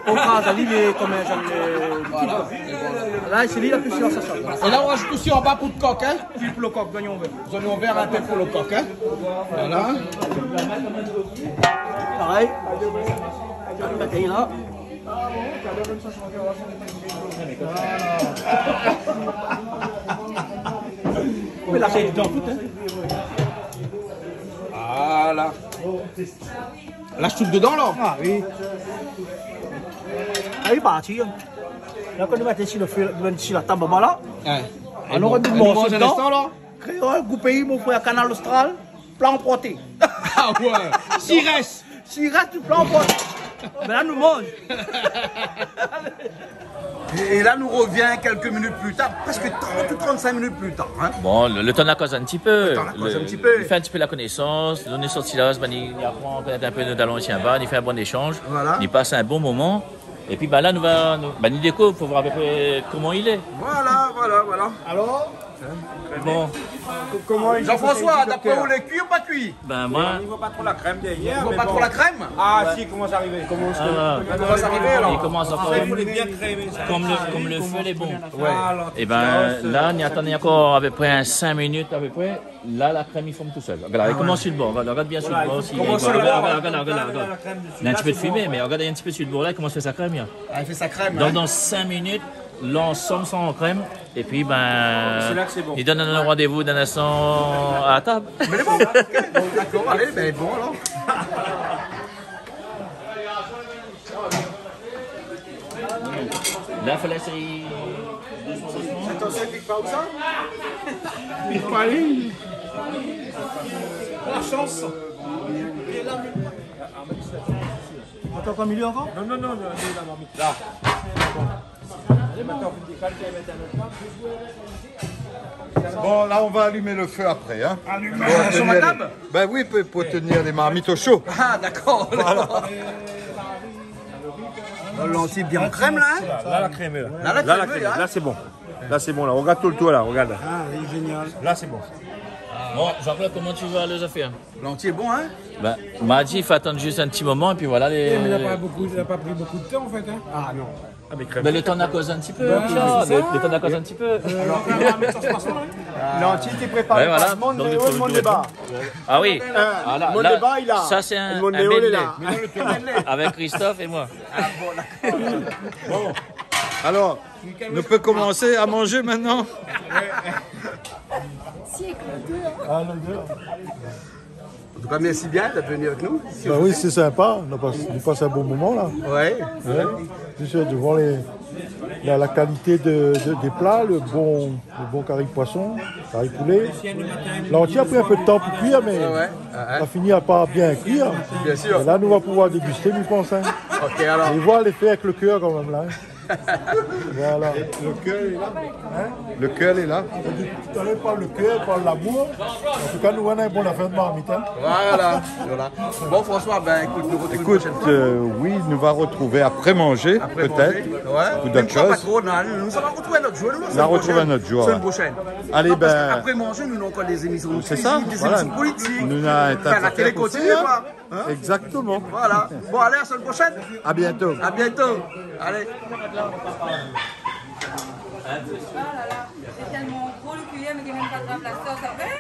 Ou kraz ali, li lé konm in zinzanm, euh, likid, koi. Voilà. La, sé li la plis sir sa. É la, nou razout osi anba poud kok, hein. Pi pou lo kok, zoignon vèr. Zoignon vèr, in pé pou lo kok, hein. Voilà. Parèy. Batri la. Mé la, sé dedan tout, hein. Voilà. La soup dedan, la. Ah oui. Ah, li lé parti, hein. La, kan nou mèt si lo fé, nou mèt si la tab anba la. Hein. Alor, nou manz dedan, la. Kréol, gou péi, mon frèr, Kanal Austral, pla anporté. Ah ouais. Si rès. Si rès, tout pla anporté. Mé la, nou manz. É, é la, nou rovien kèlk minit pli tar, prèsk trant ou trant-sink minit pli tar, hein. Bon, lo, lo tan la koz in ti pé. Lo tan la koz in ti pé. Lo, nou fé in ti pé la konésans, nou sort la, bin, li, li aprann koné in pé nout dalon isi anba, nou fé in bon ésanz, voilà, nou pas in bon moman. Épi, bin, la, nou va, nou, bin, nou dékouv pou voir apépré koman li lé. Voilà, voilà, voilà. Alor, Bon. Koman i Jean-François, fo, d'apré ou, lé kui ou pa kui ? Ben, moin, i vo pa tro la krèm dèrièr, i vo pa tro la krèm ? Ah, si, i komans arivé. Ah, i komans arivé, alor. I komans ankor. Apré, i fo lé bien krémé, sa. Konm lo, konm lo fé lé bon. Ouais. Ah, alor, eh ben, la, nou atann ankor apépré in sink minit apépré. La, la krèm i fonn tousèl. Rogard, i komans su lo bor. Rogard, rogard bien su lo bor osi. Rogard, rogard, rogard, rogard. Néna in ti pé de fimé, mé rogard, néna in ti pé su lo bor la, i komans fé sa krèm, la. Ah, i fé sa krèm, hein. Donk, dan sink minit, lansanm sra an krèm. Épi, ben, i done anou randévou dan in instan a la tab. Mé lé bon. Bon, dakor, alé, ben, bon, alor. La, fo lès. Atann, sa i pik pa ousa ? I pik pa, li. La shans. Atann, ankor milié ankor ? Non, non, non, non, la, la marmit. La. Bon, là, on va allumer le feu après, hein. Allumer. Pour tenir les, ben oui, pour, pour tenir les marmites au chaud. Ah, d'accord. Voilà. Lanti bien an krèm, la, hein ? La, la krèm, la. La, la krèm, la. La, c'est bon. La, c'est bon, la. Regarde tout le tour, la. Regarde. Ah oui, génial. La, c'est bon. Bon, Jean-Claude, koman i voi lé zafèr ? Lanti lé bon, hein ? Ben, ma di, fo atann zis in ti moman, épi voilà, lé... Oui, mé la pa bokou, la pa pri bokou de tan, an fèt, hein ? Ah, non. Ah, mé krèm. Mé lo tan nou koz in ti pé, Richard, sé sa. Lo, lo tan nou koz in ti pé. Euh, alor, lanti, té prépar pa lo moun, mé lo moun lé ba. Ah oui. Ah, la, la, sa, sé in, in medley. Lo moun lé ba, li la. Avèk Christophe é moin. Ah, bon, dakor. Bon. Alors, on peut commencer à manger maintenant ? Ah, l'odeur. En tout cas, merci bien d'être venu avec nous. Bah oui, c'est sympa. On a passé, on passe un bon moment là. Ouais. Ouais. Puis, euh, devant les, la, la qualité de, de, des plats, le bon, le bon cari poisson, cari poulet. Lanti la pri un peu de temps pour cuire, mais... Ouais, ouais. Ah, hein. La fini par bien cuire. Bien sûr. Et là, nous va pouvoir déguster, mi pans, hein. Ok, alors. Et voir l'effet avec le cœur quand même là, hein. Voilà. Lo kèr lé la. Hein ? Lo kèr lé la. Talèr, par lo kèr, par lamour. An tou ka, nou néna in bon zafèr de marmit, hein. Voilà, voilà. Bon, François, ben, écoute, nous retrouvons une prochaine fois. Écoute, euh, oui, nous va retrouver après manger, peut-être, ou d'autres choses. Après manger, ouais. Une fois pas trop, non, nous, on va retrouver un autre jour, nous, la semaine prochaine. On va retrouver un autre jour, ouais. Semaine prochaine. Allez, ben, parce qu'après manger, nous, on a encore des émissions de cuisine, des émissions politiques. C'est ça, voilà. Enfin, la télé continue, quoi. Hein ? Exactement. Voilà. Bon, allez, à la semaine prochaine. À bientôt. À bientôt. Allez. Oh là là, c'est tellement gros le cuillère, mais il y a même pas de remplaçant, ça fait.